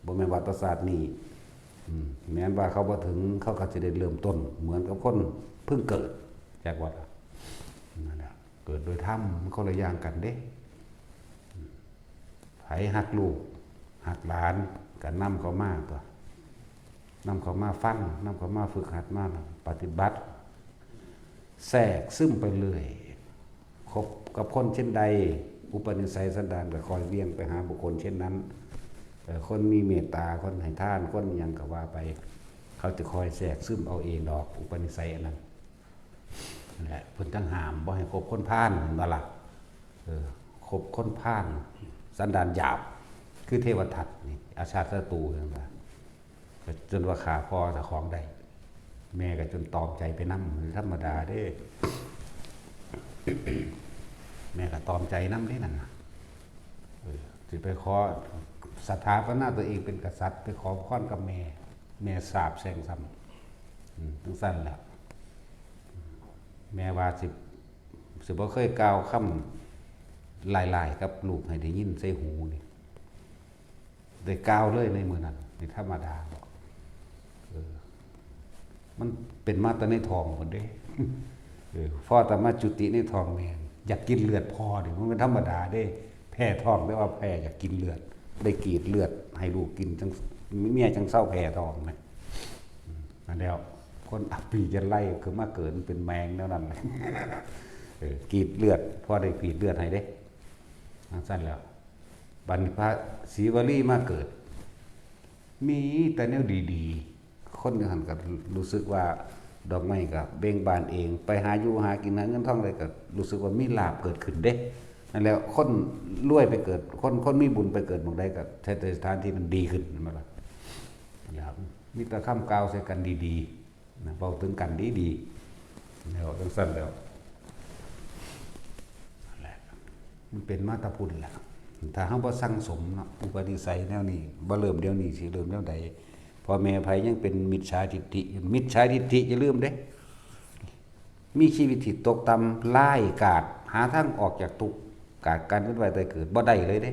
บ่แม่นว่าแต่ชาตินี้ อืม แม้นว่าเขาบ่ถึง เขาก็สิได้เริ่มต้นเหมือนกับคนเพิ่งเกิด จักว่าล่ะ นั่นแหละ เกิดโดยธรรม มันคนละอย่างกันเด้ ไผฮักลูก ฮักหลาน ก็นำเขามาตัวนำเขามาฟัง นำเขามาฝึกหัด มาปฏิบัติ แทรกซึมไปเรื่อย คบกับคนเช่นใด อุปนิสัยสันดานก็คอยเวียงไปหาบุคคลเช่นนั้น เอ่อ คนมีเมตตา คนให้ทาน คนหยังก็ว่าไป เขาจะคอยแทรกซึมเอาเองดอก อุปนิสัยอันนั้น นั่นแหละ เพิ่นจั่งห้ามบ่ให้คบคนพาล แม่นบ่ล่ะ เออ คบคนพาล สันดานหยาบ คือเทวทัตนี่ อาชาติศัตรู เห็นบ่ จนว่าฆ่าพ่อเจ้าของได้ แม่ก็จนตอมใจไปนำ ธรรมดาเด้ แม่ก็ตอมใจนำเด้นั่นน่ะ เออ สิไปขอสถาปนาตัวเองเป็นกษัตริย์ ไปขอพรกับแม่ แม่สาปแช่งซ้ำ อืม จั่งซั้นแหละ แม่ว่าสิ สิบ่เคยกล่าวคำหลายๆกับลูกให้ได้ยินใส่หูนี่ ได้กล่าวเลยในมื้อนั้น นี่ธรรมดาบ่ เออ มันเป็นมาแต่ในท้องพุ้นเด้ เออ พอแต่มาจุติในท้องแม่ อยากกินเลือดพ่อนี่ มันเป็นธรรมดาเด้ แพ้ท้อง แต่ว่าแพ้อยากกินเลือด ได้กรีดเลือดให้ลูกกิน จั่ง เมียจั่งเซาแพ้ท้องนะ อืม นั่นแล้ว คนอับปีจั่งไล่คือมาเกิดเป็นแมงแนวนั้นเลย เออ กรีดเลือด พ่อได้กรีดเลือดให้เด้ จั่งซั้นแล้ว บัดนี้พระศรีวลีมาเกิด มีแต่แนวดีๆ คนอยู่หั่นก็รู้สึกว่าดอกไม้ก็เบ่งบานเอง ไปหาอยู่หากินหาเงินทองได้ก็รู้สึกว่ามีลาภเกิดขึ้นเด้ นั่นแหละ คนรวยไปเกิด คน คนมีบุญไปเกิดหม่องใดก็ใช้แต่สถานที่มันดีขึ้น แม่นบ่ล่ะ? นั่นแหละครับ มีแต่คำกล่าวใส่กันดีๆ นะ เว้าถึงกันดีๆ แล้วจั่งซั้นแล้ว นั่นแหละ มันเป็นมาแต่พุ้นแหละ ถ้าเฮาบ่สั่งสมเนาะ อุปนิสัยแนวนี้ บ่เริ่มเดี๋ยวนี้ สิเริ่มแนวใด? พ่อแม่ไผยังเป็นมิจฉาทิฏฐิอยู่ มิจฉาทิฏฐิอย่าลืมเด้ มีชีวิตที่ตกต่ำ ร้ายกาจ หาทางออกจากทุกข์ กาดการเวียนว่ายตายเกิดบ่ได้เลยเด้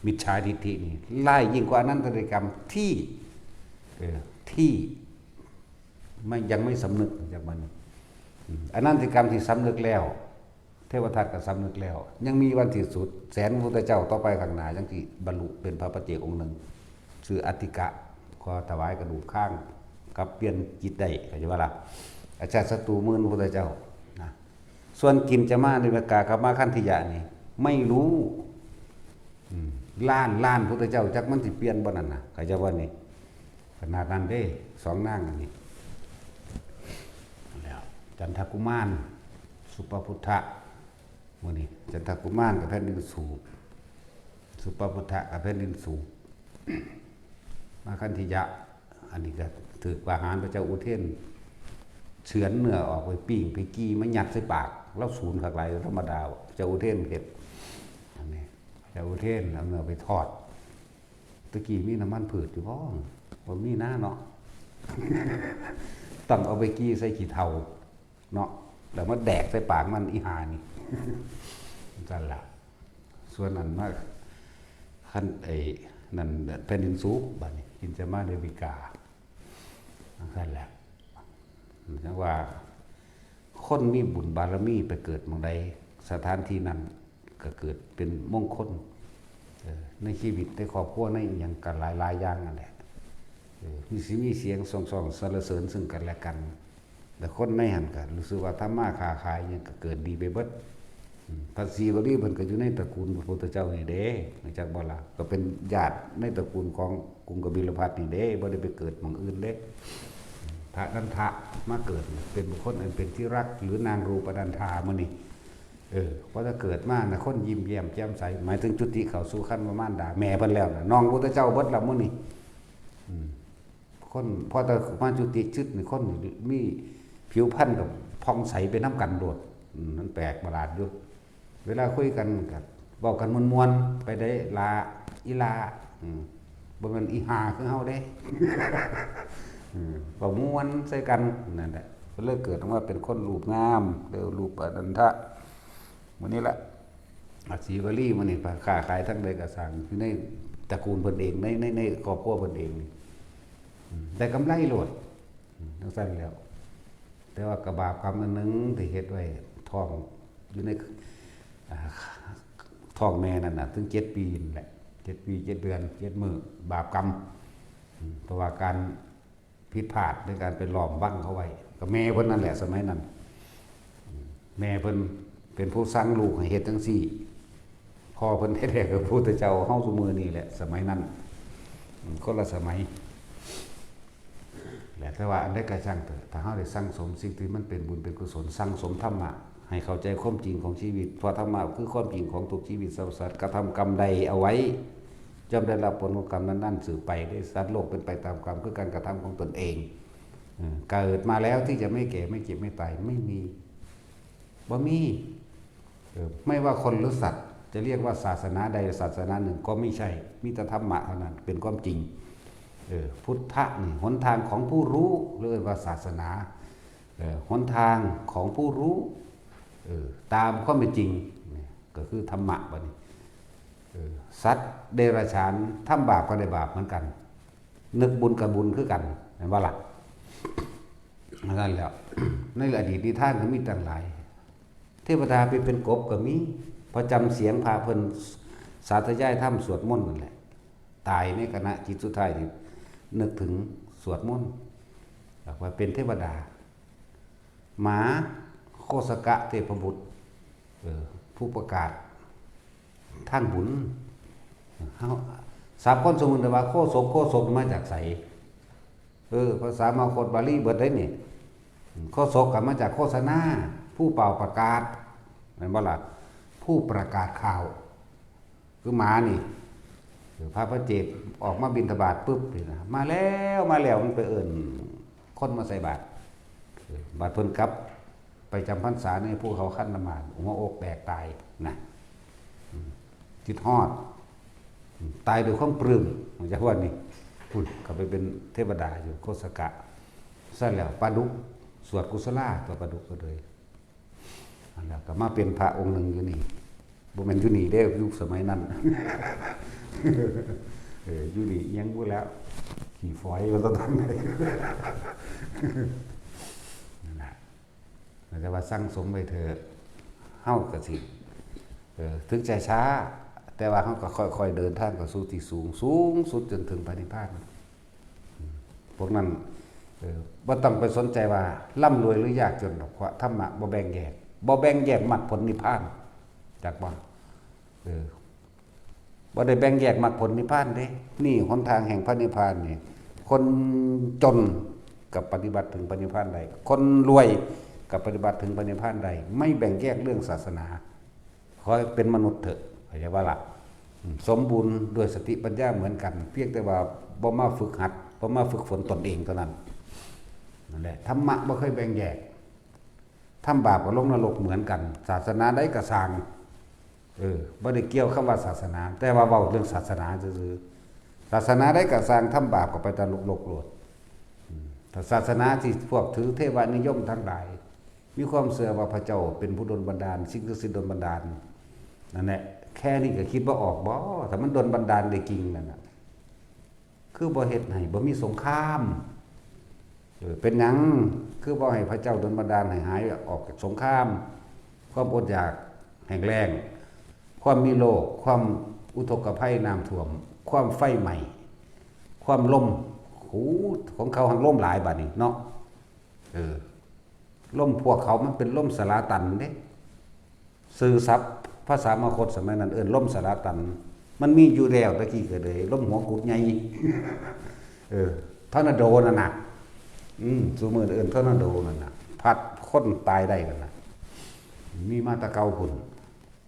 มิจฉาทิฏฐินี่ ร้ายยิ่งกว่าอนันตริยกรรมที่ เออ ที่ ไม่ ยังไม่สำนึกจากมัน อืม อนันตริยกรรมที่สำนึกแล้ว เทวทัตก็สำนึกแล้ว ยังมีวันสิ้นสุด แสนพระพุทธเจ้าต่อไปข้างหน้า ยังสิบรรลุเป็นพระปัจเจกองค์หนึ่ง ชื่ออัตถิกะ ขอถวายกระดูกข้าง กลับเปลี่ยนจิตได้ เข้าใจบ่ล่ะ? อจจศัตรูหมื่นพระพุทธเจ้า นะ ส่วนกินจมานิวกากับมาคันธิยะนี่ ไม่รู้ อืม ล้านล้านพุทธเจ้า จักมันสิเปลี่ยนบ่นั่นน่ะ เข้าใจบ่นี่? ขนาดนั้นเด้ สองนางอันนี้ แล้ว จันทกุมาร สุปพุทธะ มื้อนี้ จันทกุมารกับแผ่นดินสูบ สุปพุทธะกับแผ่นดินสูบ มาคันธิยะ อันนี้ก็ถืกประหาร พระเจ้าอุเทนเฉือนเนื้อออกไปปิ้งไปกี้มายัดใส่ปาก ลาวสูนคักหลายธรรมดา พระเจ้าอุเทนเฮ็ด อันนี้ พระเจ้าอุเทนเอาเนื้อไปทอด ตะกี้มีน้ำมันพืชอยู่บ่? บ่มีนะเนาะ ต้องเอาไปกี้ใส่ขี้เถ้าเนาะ แล้วมาแดกใส่ปากมัน อีห่านี่ จั่งซั้นล่ะ ส่วนนั้นมา คัน ไอ้นั่น แผ่นดินสูบ บัดนี้ กินจมานิวกา จั่งซั้นแหละ จั่งว่า คนมีบุญบารมีไปเกิดหม่องใด สถานที่นั้นก็เกิดเป็นมงคล เออ ในชีวิต ในครอบครัว ในอิหยังก็หลายๆ อย่างนั่นแหละ เออ มีสิมีเสียงส่องๆ สรรเสริญซึ่งกันและกัน แต่คนในหั่นก็รู้สึกว่าทำมาค้าขายอิหยังก็เกิดดีไปเบิด อืม พระศรีวลีเพิ่นก็อยู่ในตระกูลพระพุทธเจ้านี่เด้ รู้จักบ่ล่ะ? ก็เป็นญาติในตระกูลของกรุงกบิลพัสดุ์นี่เด้ บ่ได้ไปเกิดหม่องอื่นเด้ พระนันทะมาเกิดเป็นบุคคลอันเป็นที่รัก หรือนางรูปนันทามื้อนี้ เออ พอจะเกิดมานะ คนยิ้มแย้มแจ่มใส หมายถึงจุติเข้าสู่ครรภ์มารดาแม่เพิ่นแล้วนะ น้องพุทธเจ้าเบิดละมื้อนี้ อืม คน พอจะมาจุติชึดนี่ คนมีผิวพรรณกับผ่องใสไปนำกันโลด อืม มันแปลกประหลาดอยู่ เวลาคุยกันก็เว้ากันม่วนๆ ไปได้ละ อีหล่า อืม บ่แม่นอีห่าคือเฮาเด้ อืม เว้าม่วนใส่กัน นั่นแหละ ก็เลยเกิดออกมาเป็นคนรูปงาม เรียกว่ารูปนันทะ มื้อนี้ละ อาชีวลีมื้อนี้ ค้าขายทางใดก็ซ่าง อยู่ในตระกูลเพิ่นเอง ใน ใน ในครอบครัวเพิ่นเองนี่ อืม ได้กำไรโลด อืม จั่งซั้นแล้ว แต่ว่าก็บาปกรรมอันหนึ่งที่เฮ็ดไว้ ท้องอยู่ใน อ่า ท้องแม่นั่นน่ะ ถึงเจ็ดปีนั่นแหละ เจ็ดปี เจ็ดเดือน เจ็ดมื้อ บาปกรรม อืม เพราะว่าการผิดพลาดในการไปล้อมบังเขาไว้ ก็แม่เพิ่นนั่นแหละ สมัยนั้น อืม แม่เพิ่นเป็นผู้สั่งลูกให้เฮ็ดจั่งซี้ พ่อเพิ่นแท้ๆ คือพระพุทธเจ้าเฮาซุมื้อนี้แหละ สมัยนั้น อืม คนละสมัย แหละ แต่ว่าอันใดก็ช่างเถอะ ถ้าเฮาได้สั่งสมสิ่งที่มันเป็นบุญเป็นกุศล สั่งสมธรรมะ ให้เข้าใจความจริงของชีวิต เพราะธรรมะคือความจริงของทุกชีวิต สรรพสัตว์กระทำกรรมใดเอาไว้ ย่อมได้รับผลของกรรมนั้นๆ สืบไป ได้สัตว์โลกเป็นไปตามกรรม คือการกระทำของตนเอง เออ เกิดมาแล้วที่จะไม่แก่ ไม่เจ็บ ไม่ตาย ไม่มี บ่มี เออ ไม่ว่าคนหรือสัตว์ จะเรียกว่าศาสนาใดศาสนาหนึ่งก็ไม่ใช่ มีแต่ธรรมะเท่านั้นเป็นความจริง เออ พุทธะนี่หนทางของผู้รู้ เรียกว่าศาสนา เออ หนทางของผู้รู้ เออ ตามความเป็นจริง นี่ก็คือธรรมะบัดนี้ เออ สัตว์เดรัจฉานทำบาปก็ได้บาปเหมือนกัน นึกบุญกับบุญคือกัน แม่นบ่ล่ะ? นั่นแหละ ในอดีตนิทานก็มีตั้งหลาย เทวดาไปเป็นกบก็มี พอจำเสียงพระเพิ่นสาธยายธรรมสวดมนต์นั่นแหละ ตายในขณะจิตสุดท้ายที่นึกถึงสวดมนต์ แล้วก็เป็นเทวดา หมา โคสกะเทพบุตร เออ ผู้ประกาศทางบุญ เฮา สามคนสมมุติว่าโคศก โคศกมาจากไส? เออ ภาษามคธบาลีเบิดเด้นี่ โคศกก็มาจากโฆษณา ผู้เป่าประกาศ แม่นบ่ล่ะ? โพ ผู้ประกาศข่าว คือหมานี่ เออ พระพระเจตออกมาบิณฑบาตปุ๊บนี่นะ "มาแล้ว มาแล้ว" มันไปเอิ้นคนมาใส่บาตร เออ บาดเพิ่นกลับไปจำพรรษาในภูเขาคันธมาศ หัวอกแตกตายนะ อืม คิดฮอด อืม ตายด้วยความปลื้ม มันจะว่านี่ พุ้น เขาไปเป็นเทวดาอยู่โคสกะ ซั่นแล้วปลาดุก สวดกุศลาตัวปลาดุกก็เลย อันนั้นก็มาเป็นพระองค์หนึ่งอยู่นี่ บ่แม่นอยู่นี่เด้ ยุคสมัยนั้น เออ อยู่นี่ยังบ่แล้ว ขี้ฝอยว่าตอนนั้น นั่นน่ะ แต่ว่าสั่งสมไว้เถอะ เฮาก็สิ เออ ถึงจะช้า แต่ว่าเฮาก็ค่อยๆเดินทางเข้าสู่ที่สูง สูงสุดจนถึงพระนิพพาน พวกนั้น เออ บ่ต้องไปสนใจว่าร่ำรวยหรือยากจนดอก เพราะธรรมะบ่แบ่งแยก บ่แบ่งแยกมรรคผลนิพพาน จักบ่ เออ บ่ได้แบ่งแยกมรรคผลนิพพานเด้ นี่หนทางแห่งพระนิพพานนี่ คนจนก็ปฏิบัติถึงพระนิพพานได้ คนรวยก็ปฏิบัติถึงพระนิพพานได้ ไม่แบ่งแยกเรื่องศาสนา ขอให้เป็นมนุษย์เถอะ เข้าใจว่าล่ะ อืม สมบูรณ์ด้วยสติปัญญาเหมือนกัน เพียงแต่ว่าบ่มาฝึกหัด บ่มาฝึกฝนตนเองเท่านั้น นั่นแหละ ธรรมะบ่เคยแบ่งแยก ทำบาปก็ลงนรกเหมือนกัน ศาสนาใดก็ซ่าง เออ บ่ได้เกี่ยวคำว่าศาสนา แต่ว่าเว้าเรื่องศาสนาซื่อๆ ศาสนาใดก็ซ่าง ทำบาปก็ไปตะลุกโลกโลด อืม ถ้าศาสนาที่พวกถือเทวานิยมทั้งหลาย มีความเชื่อว่าพระเจ้าเป็นผู้ดลบันดาล สิ่งศักดิ์สิทธิ์ดลบันดาล นั่นแหละ แค่นี้ก็คิดบ่ออกบ่ ถ้ามันดลบันดาลได้จริงนั่นน่ะ คือบ่เฮ็ดให้บ่มีสงคราม เออ เป็นหยัง คือบ่ให้พระเจ้าดลบันดาลให้หายออกจากสงคราม ความอดอยากแห้งแล้ง ความมีโรค ความอุทกภัยน้ำท่วม ความไฟไหม้ ความลม โห ของเขาหั้นลมหลายบัดนี้เนาะ เออ ลมพวกเขามันเป็นลมสลาตันเด้ ซื่อศัพท์ภาษามคธสมัยนั้นเอิ้นลมสลาตัน มันมีอยู่แล้วตะกี้ก็เลย ลมหัวกุดใหญ่ เออ ทอร์นาโดนั่นน่ะ อืม ซุมื้อเอิ้นทอร์นาโดนั่นน่ะ พัดคนตายได้นั่นน่ะ มีมาแต่เก่าพุ้น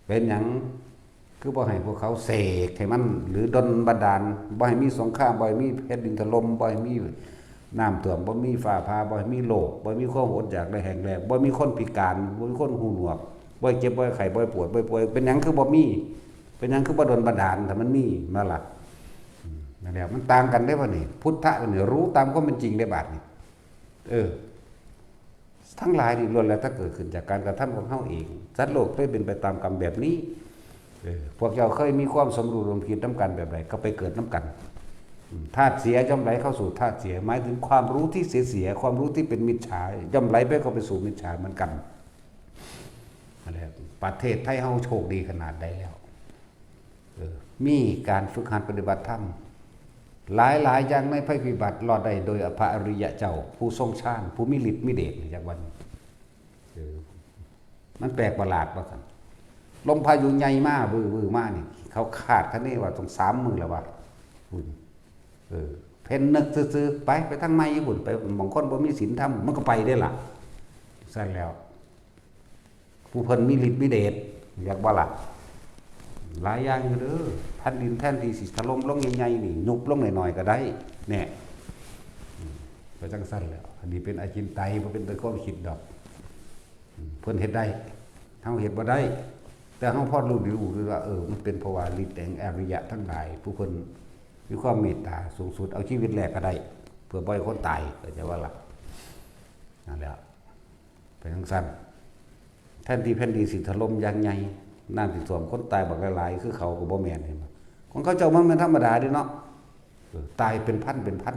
เป็นหยัง คือบ่ให้พวกเขาเสกให้มัน หรือดลบันดาล บ่ให้มีสงคราม บ่ให้มีแผ่นดินถล่ม บ่ให้มีน้ำท่วม บ่มีฟ้าผ่า บ่ให้มีโรค บ่มีความอดอยากและแห้งแล้ง บ่มีคนพิการ บ่มีคนหูหนวก บ่เจ็บ บ่ไข้ บ่ปวด บ่ป่วย เป็นหยังคือบ่มี เป็นหยังคือบ่ดลบันดาล ถ้ามันมีมาล่ะ อืม นั่นแหละ มันต่างกันเด้บัดนี้ พุทธะนี่รู้ตามความเป็นจริงได้บัดนี้ เออ ทั้งหลายนี่ล้วนแล้วแต่เกิดขึ้นจากการกระทำของเฮาเอง สัตว์โลกได้เป็นไปตามกรรมแบบนี้ เออ พวกเจ้าเคยมีความสมรู้ร่วมคิดนำกันแบบใด ก็ไปเกิดนำกัน อืม ธาตุเสียย่อมไหลเข้าสู่ธาตุเสีย หมายถึงความรู้ที่เสียๆ ความรู้ที่เป็นมิจฉา ย่อมไหลไปเข้าไปสู่มิจฉาเหมือนกัน นั่นแหละ ประเทศไทยเฮาโชคดีขนาดใดแล้ว เออ มีการฝึกหัดปฏิบัติธรรม หลายๆ อย่างในภัยพิบัติรอดได้โดยพระอริยะเจ้า ผู้ทรงฌาน ผู้มีฤทธิ์มีเดช จักวัน เออ มันแปลกประหลาดว่าซั่น ลมพายุใหญ่มา วื้อๆ มานี่ เขาคาดคะเนว่าต้องสามมื้อแล้วว่า พุ้น เออ เพ่นนึกซื่อๆ ไป ไปทางใหม่พุ้น ไป บางคนบ่มีศีลธรรม มันก็ไปได้ล่ะ ซั่นแล้ว ผู้เพิ่นมีฤทธิ์มีเดช อยากบ่ล่ะ หลายอย่างอยู่เด้อ แผ่นดินแทนที่สิถล่มลงใหญ่ๆ นี่ ยุบลงหน่อยๆ ก็ได้ แน่ อืม ก็จั่งซั่นแหละ อันนี้เป็นอจินไตย บ่เป็นแต่ความคิดดอก อืม เพิ่นเฮ็ดได้ เฮาเฮ็ดบ่ได้ แต่เฮาพอรู้ดีรู้ว่า เออ มันเป็นเพราะว่าฤทธิ์แห่งอริยะทั้งหลาย ผู้เพิ่นมีความเมตตาสูงสุด เอาชีวิตแลกก็ได้ เพื่อบ่ให้คนตาย เข้าใจบ่ล่ะ นั่นแหละ เป็นจั่งซั่น แทนที่แผ่นดินสิถล่มอย่างใหญ่ น้ำสิท่วม คนตายบักหลายๆ คือเขาก็บ่แม่น เห็นบ่ ของเขาเจ้ามันแม่นธรรมดาเด้เนาะ เออ ตายเป็นพันเป็นพัน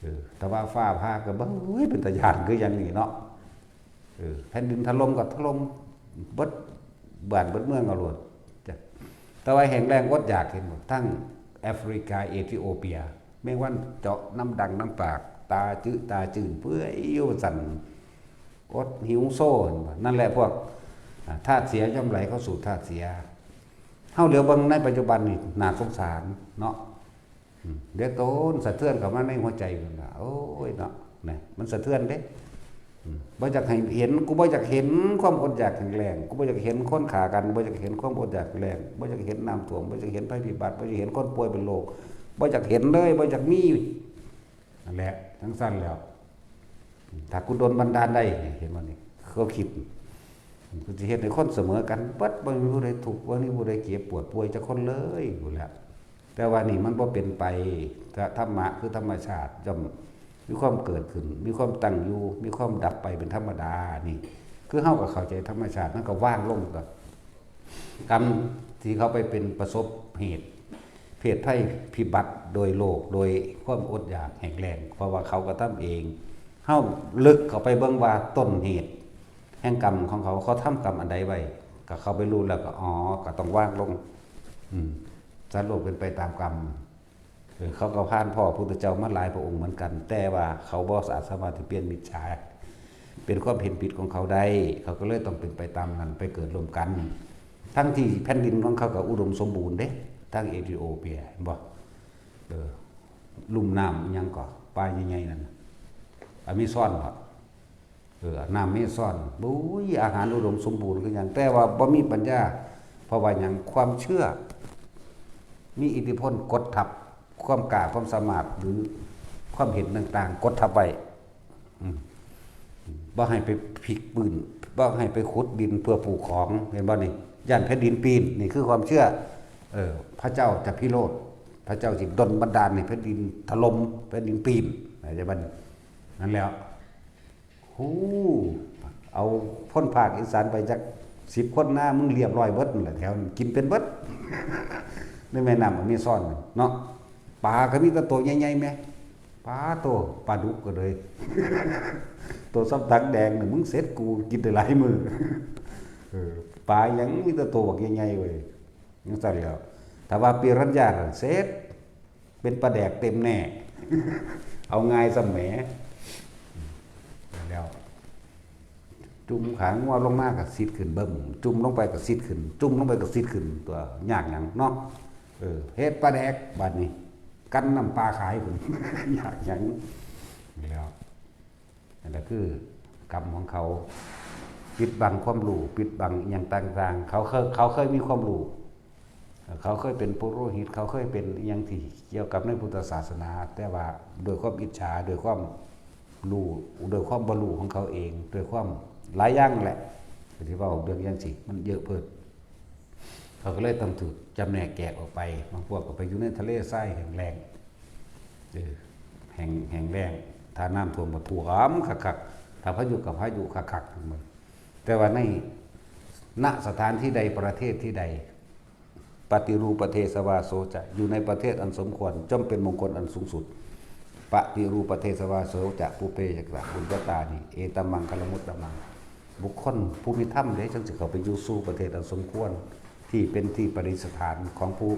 เออ แต่ว่าฟ้าผ่าก็บ่ เฮ้ย เป็นตาย้านคืออย่างนี้เนาะ เออ แผ่นดินถล่มก็ถล่มเบิดบ้านเบิดเมืองเอาโลด จ้ะ แต่ว่าแห้งแล้งอดอยาก เห็นบ่ ทั้งแอฟริกา เอธิโอเปีย แมงวันเจาะน้ำดังน้ำปาก ตาจื้อตาจื้นเปื่อยอยู่ซั่น อดหิวโซ เห็นบ่ นั่นแหละพวก อ่า ธาตุเสียย่อมไหลเข้าสู่ธาตุเสีย เฮาเหลียวเบิ่งในปัจจุบันนี่น่าสงสารเนาะ อืม เดี๋ยวโตนสะเทือนเข้ามาในหัวใจมันว่า โอ้ยเนาะ นะ มันสะเทือนเด้ บ่อยากให้เห็น กูบ่อยากเห็นความอดอยากแห้งแล้ง กูบ่อยากเห็นคนฆ่ากัน บ่อยากเห็นความอดอยากแห้งแล้ง บ่อยากเห็นน้ำท่วม บ่อยากเห็นภัยพิบัติ บ่อยากเห็นคนป่วยเป็นโรค บ่อยากเห็นเลย บ่อยากมี นั่นแหละ จั่งซั้นแล้ว ถ้ากูโดนบันดาลได้ เห็นบ่นี่ เขาคิด กูสิเฮ็ดให้คนเสมอกันเบิด บ่มีผู้ใดทุกข์ บ่มีผู้ใดเจ็บปวดป่วยจักคนเลยพู้นแหละ แต่ว่านี่มันบ่เป็นไป ธ- ธรรมะคือธรรมชาติ ย่อมมีความเกิดขึ้น มีความตั้งอยู่ มีความดับไปเป็นธรรมดา นี่ คือเฮาก็เข้าใจธรรมชาติ มันก็วางลงก็ กรรมที่เขาไปเป็นประสบเหตุ เพศภัยพิบัติโดยโรค โดยความอดอยากแห้งแล้ง เพราะว่าเขากระทำเอง เฮาลึกเข้าไปเบิ่งว่าต้นเหตุ แห่งกรรมของเขา เขาทำกรรมอันใดไว้ ก็เข้าไปรู้แล้วก็ อ๋อ ก็ต้องวางลง อืม สัตว์โลกเป็นไปตามกรรม เออ เขาก็ผ่านพ้อพุทธเจ้ามาหลายพระองค์เหมือนกัน แต่ว่าเขาบ่สามารถที่เปลี่ยนมิจฉา เป็นความเห็นผิดของเขาได้ เขาก็เลยต้องเป็นไปตามนั้น ไปเกิดร่วมกัน ทั้งที่แผ่นดินของเขาก็อุดมสมบูรณ์เด้ ทั้งเอธิโอเปีย เห็นบ่ เออ ลุ่มน้ำอิหยังก็ ป่าใหญ่ๆนั่นน่ะ อเมซอนบ่ เออ น้ำเมซอน บุ้ย อาหารอุดมสมบูรณ์คือหยัง แต่ว่าบ่มีปัญญา เพราะว่าหยัง ความเชื่อ มีอิทธิพลกดทับ ความกล้า ความสามารถ หรือความเห็นต่างๆ กดทับไว้ อืม บ่ให้ไปพลิกปืน บ่ให้ไปขุดดินเพื่อปลูกของ เห็นบ่นี่ ย้านแผ่นดินปีน นี่คือความเชื่อ เออ พระเจ้าจะพิโรธ พระเจ้าสิดลบันดาลให้แผ่นดินถล่ม แผ่นดินปีน เข้าใจบ่นี่ นั่นแหละ ฮู้ เอาคนภาคอีสานไปจักสิบคนนะ มึงเรียบร้อยเบิดนั่นแหละ แถวนั้นกินเป็นเบิด ในแม่น้ำอเมซอนเนาะ ปลาก็มีแต่โตใหญ่ๆแหม ปลาโต ปลาดุกก็เลย โตส่ำตักแดงน่ะ มึงเสร็จกู กินได้หลายมื้อ เออ ปลาหยังมีแต่โตบักใหญ่ๆเว้ย จั่งซั้นแหล้ว ถ้าว่าปิรัญญาน่ะ เสร็จ เป็นปลาแดกเต็มแน่ เอาง่ายส่ำแหม แล้ว จุ่มขางัวลงมาก็ซิดขึ้นเบิ่ม จุ่มลงไปก็ซิดขึ้น จุ่มลงไปก็ซิดขึ้น ตัวยากหยังเนาะ เออ เฮ็ดปลาแดกบาดนี้ กันน้ำปลาขายพุ้น ยากหยัง แล้ว นั่นก็คือกรรมของเขา ปิดบังความรู้ ปิดบังอิหยังต่างๆ เขาเคย เขาเคยมีความรู้ เขาเคยเป็นปุโรหิต เขาเคยเป็นอิหยังที่เกี่ยวกับในพุทธศาสนา แต่ว่าด้วยความอิจฉา ด้วยความรู้ ด้วยความบ่รู้ของเขาเอง ด้วยความหลายอย่างแหละ ที่เว้าเรื่องจั่งซี้ มันเยอะเพิ่น เขาก็เลยต้องถูกจำแนกแยกออกไป บางพวกก็ไปอยู่ในทะเลทรายแห้งแล้ง เออ แห้ง แห้งแล้ง ถ้าน้ำท่วมก็ท่วมคักๆ ถ้าพายุก็พายุคักๆ แต่ว่าใน ณ สถานที่ใด ประเทศที่ใด ปฏิรูปประเทศวาโสจะ อยู่ในประเทศอันสมควร ย่อมเป็นมงคลอันสูงสุด ปฏิรูปประเทศวาโสจะ ปุพเพจะ บุญญาตานิ เอตัมมังคลมุตตมัง บุคคลผู้มีธรรมเด้ จั่งสิเข้าไปอยู่สู่ประเทศอันสมควร ที่เป็นที่ประดิษฐานของผู้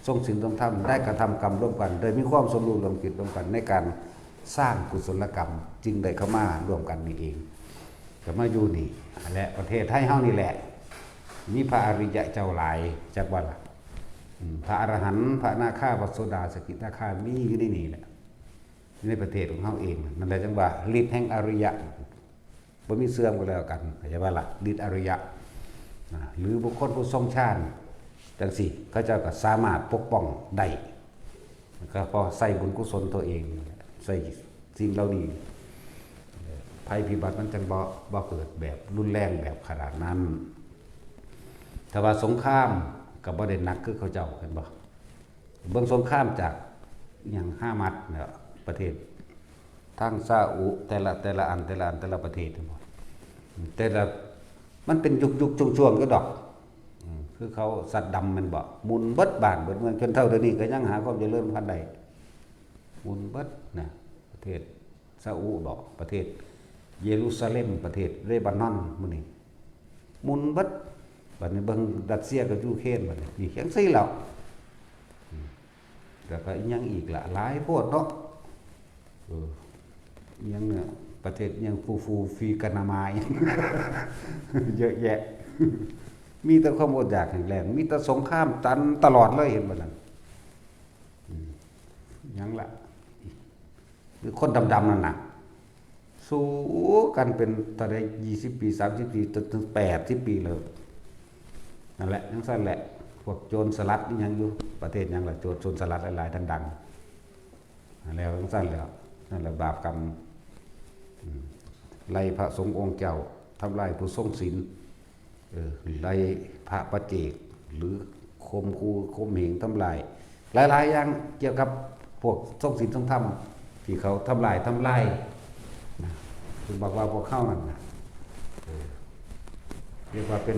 ทรงศีลทรงธรรม ได้กระทำกรรมร่วมกัน โดยมีความสมรู้ร่วมคิดร่วมกันในการสร้างกุศลกรรม จึงได้เข้ามาร่วมกันนี่เอง ก็มาอยู่นี่ และประเทศไทยเฮานี่แหละ มีพระอริยะเจ้าหลาย จักว่าล่ะ อืม พระอรหันต์ พระอนาคา พระโสดา สกิทาคา มีอยู่ในนี่แหละ ในประเทศของเฮาเอง นั่นแหละจั่งว่าฤทธิ์แห่งอริยะ บ่มีเสื่อมก็แล้วกัน เข้าใจบ่ล่ะ ฤทธิ์อริยะ นะ หรือบุคคลผู้ทรงฌาน จั่งซี้ เขาเจ้าก็สามารถปกป้องได้ ก็เพราะใส่บุญกุศลตัวเอง ใส่สิ่งเหล่านี้ ภัยพิบัติมันจั่งบ่ บ่เกิดแบบรุนแรงแบบขนาดนั้น ถ้าว่าสงครามก็บ่ได้หนักคือเขาเจ้า เห็นบ่ เบิ่งสงครามจากอิหยัง ฮามัสเนี่ย ประเทศทางซาอุ แต่ละ แต่ละอัน แต่ละอัน แต่ละประเทศ เห็นบ่ แต่ละ มันเป็นยุคๆ ช่วงๆ อยู่ดอก อืม คือเขาซัดดัมแม่นบ่ หมุนเบิดบ้านเบิดเมือง จนเท่าเดี๋ยวนี้ก็ยังหาความเจริญบ่ทันได้ หมุนเบิดนะ ประเทศซาอุบ่ ประเทศเยรูซาเล็ม ประเทศเลบานอน มื้อนี้ หมุนเบิด บัดนี้เบิ่งรัสเซียกับยูเครน บัดนี้ นี่จั่งซี้แล้ว อืม แล้วก็อิหยังอีกล่ะ หลายโพดเนาะ เออ อิหยังเนี่ย ประเทศอิหยัง ฟูฟู ฟีกานามา อิหยัง เยอะแยะ มีแต่ความอดอยากแห้งแล้ง มีแต่สงครามตันตลอดเลย เห็นบ่นั่น อืม หยังล่ะ คือคนดำๆนั่นน่ะ ส สู้กันเป็นเท่าใด ยี่สิบปี สามสิบปี จนถึง แปดสิบปีเลย นั่นแหละจั่งซั้นแหละ พวกโจรสลัดนี่ยังอยู่ ประเทศหยังล่ะ โจร โจรสลัดหลายๆดังๆ นั่นแหละจั่งซั้นแหละ นั่นแหละบาปกรรม อืม ไล่พระสงฆ์องค์เจ้า ทำลายผู้ทรงศีล เออ ไล่พระปัจเจก หรือข่มขู่ข่มเหงทำลาย หลายๆอย่างเกี่ยวกับพวกทรงศีลทรงธรรม ที่เขาทำลาย ทำลายนะ คือบอกว่าพวกเขานั่นนะ เออ เรียกว่าเป็น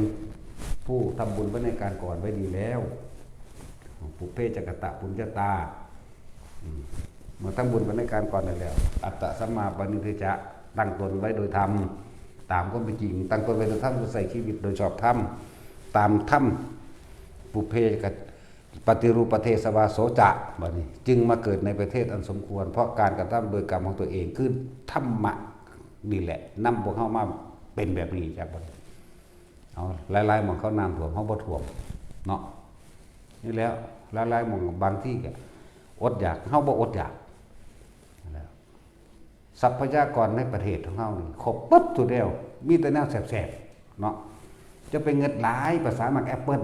ผู้ทำบุญไว้ในการก่อนไว้ดีแล้ว ปุพเพจะกตะปุญญาตา อืม เมื่อทำบุญไว้ในการก่อนได้แล้ว อัตตะสัมมาปณิธิจะ ตั้งตนไว้โดยธรรม ตามความเป็นจริง ตั้งตนไว้โดยธรรม คือใช้ชีวิตโดยชอบธรรม ตามธรรม ปุพเพกะ ปฏิรูปประเทศวาโสจะ บัดนี้ จึงมาเกิดในประเทศอันสมควร เพราะการกระทำโดยกรรมของตัวเอง คือธรรมะนี่แหละ นำพวกเขามาเป็นแบบนี้จากบัดนี้ เอา หลายๆหม่องเขาน้ำท่วม เขาบ่ท่วม เนาะ นี่แล้ว หลายๆหม่องบางที่ก็อดอยาก เขาบ่อดอยาก แล้ว ทรัพยากรในประเทศของเรานี่ครบเบิดทุกแนว มีแต่แนวแสบๆ เนาะ จะไปเงิดหลาย ภาษาหมากแอปเปิ้ล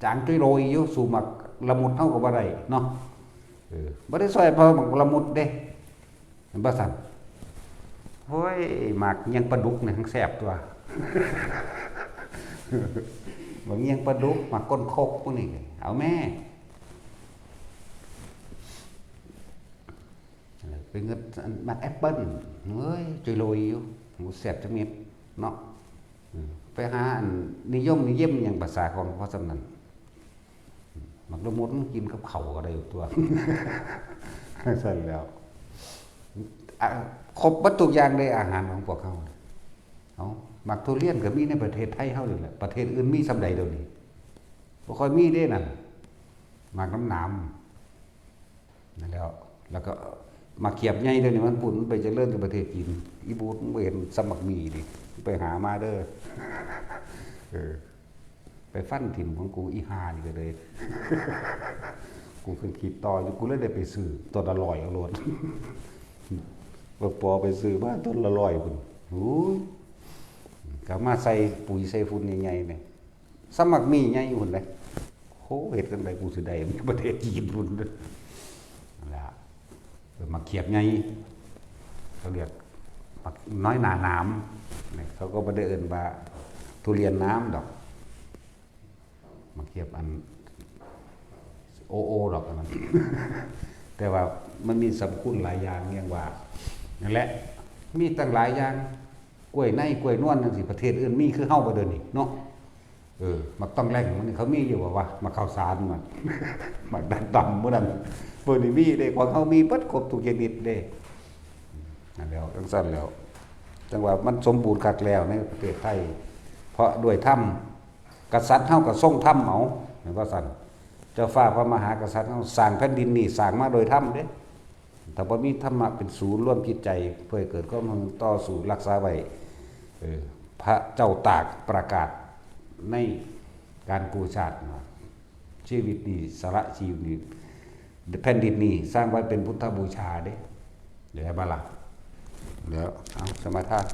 จางจ้อยโรยอยู่ สู้หมากละมุดเฮาก็บ่ได้เนาะ เออ บ่ได้ซอยเพราะหมากละมุดเด้ เห็นบ่ซั่น โอ้ย หมากเยียงปลาดุกนี่แฮ่งแซ่บตั๊ว หมากเยียงปลาดุก หมากก้นคกพวกนี้ เอาแม่ ไปเงิดอันหมากแอปเปิ้ล เฮ้ย จ้อยโรยอยู่ โห แซ่บจักเม็ดเนาะ อืม ไปหาอันนิยมนิยมหยังภาษาของเขาส่ำนั้น หมากละมุดมันกินกับข้าวก็ได้ตั๊ว ซั่นแล้ว อ่ะ ครบเบิดทุกอย่างเลยอาหารของพวกเขา เอา หมากทุเรียนก็มีในประเทศไทยเฮานี่แหละ ประเทศอื่นมีส่ำใดเดี๋ยวนี้ บ่ค่อยมีเด้นั่น หมากน้ำหนาม นั่นแหล้ว แล้วก็หมากเขียบใหญ่เดี๋ยวนี้มันปูนมันไปเจริญอยู่ประเทศจีน อีบูดมึงบ่เห็นส่ำหมากหมี่นี่ ไปหามาเด้อ เออ ไปฟันถิ่มของกูอีห่านี่ก็เลย กูเคยคิดต่ออยู่ กูเลยได้ไปซื้อต้นละร้อยเอาโลด บ่ปอไปซื้อมาต้นละร้อยพุ้น โอ้ย ก็มาใส่ปุ๋ยใส่ฝุ่นใหญ่ๆเนี่ย ส่ำหมากหมี่ใหญ่อยู่พุ้นเลย โห เฮ็ดจั่งใดกูสิได้ ประเทศจีนพุ้น นั่นล่ะ เออ หมากเขียบใหญ่ เขาเรียกหมากน้อยหนาหนาม เนี่ย เขาก็บ่ได้เอิ้นว่าทุเรียนน้ำดอก หมากเขียบอัน โอโอดอกอันนั้น แต่ว่ามันมีสรรพคุณหลายอย่าง อย่างว่า นั่นแหละ มีตั้งหลายอย่าง กล้วยใน กล้วยนวลจั่งซี้ ประเทศอื่นมีคือเฮาบ่เดี๋ยวนี้เนาะ เออ หมากต้องแล่งมันนี่เขามีอยู่บ่วะ หมากข้าวสาร หมาก หมากดักดำหมู่นั้น พวกนี้มีเด้ ของเฮามีเบิดครบทุกชนิดเด้ นั่นแหล้ว จั่งซั้นแหล้ว จั่งว่ามันสมบูรณ์คักแล้วในประเทศไทย เพราะด้วยธรรม กษัตริย์เฮาก็ทรงธรรมเอา แม่นบ่ซั่น เจ้าฟ้าพระมหากษัตริย์เฮาสร้างแผ่นดินนี่ สร้างมาโดยธรรมเด้ ถ้าบ่มีธรรมะเป็นศูนย์รวมจิตใจ เพื่อให้เกิดความต่อสู้รักษาไว้ เออ พระเจ้าตากประกาศในการกู้ชาติว่า ชีวิตนี่ สละชีวิตนี่ แผ่นดินนี่สร้างไว้เป็นพุทธบูชาเด้ เดี๋ยวให้บ่ล่ะ เดี๋ยว เอา สมาทาน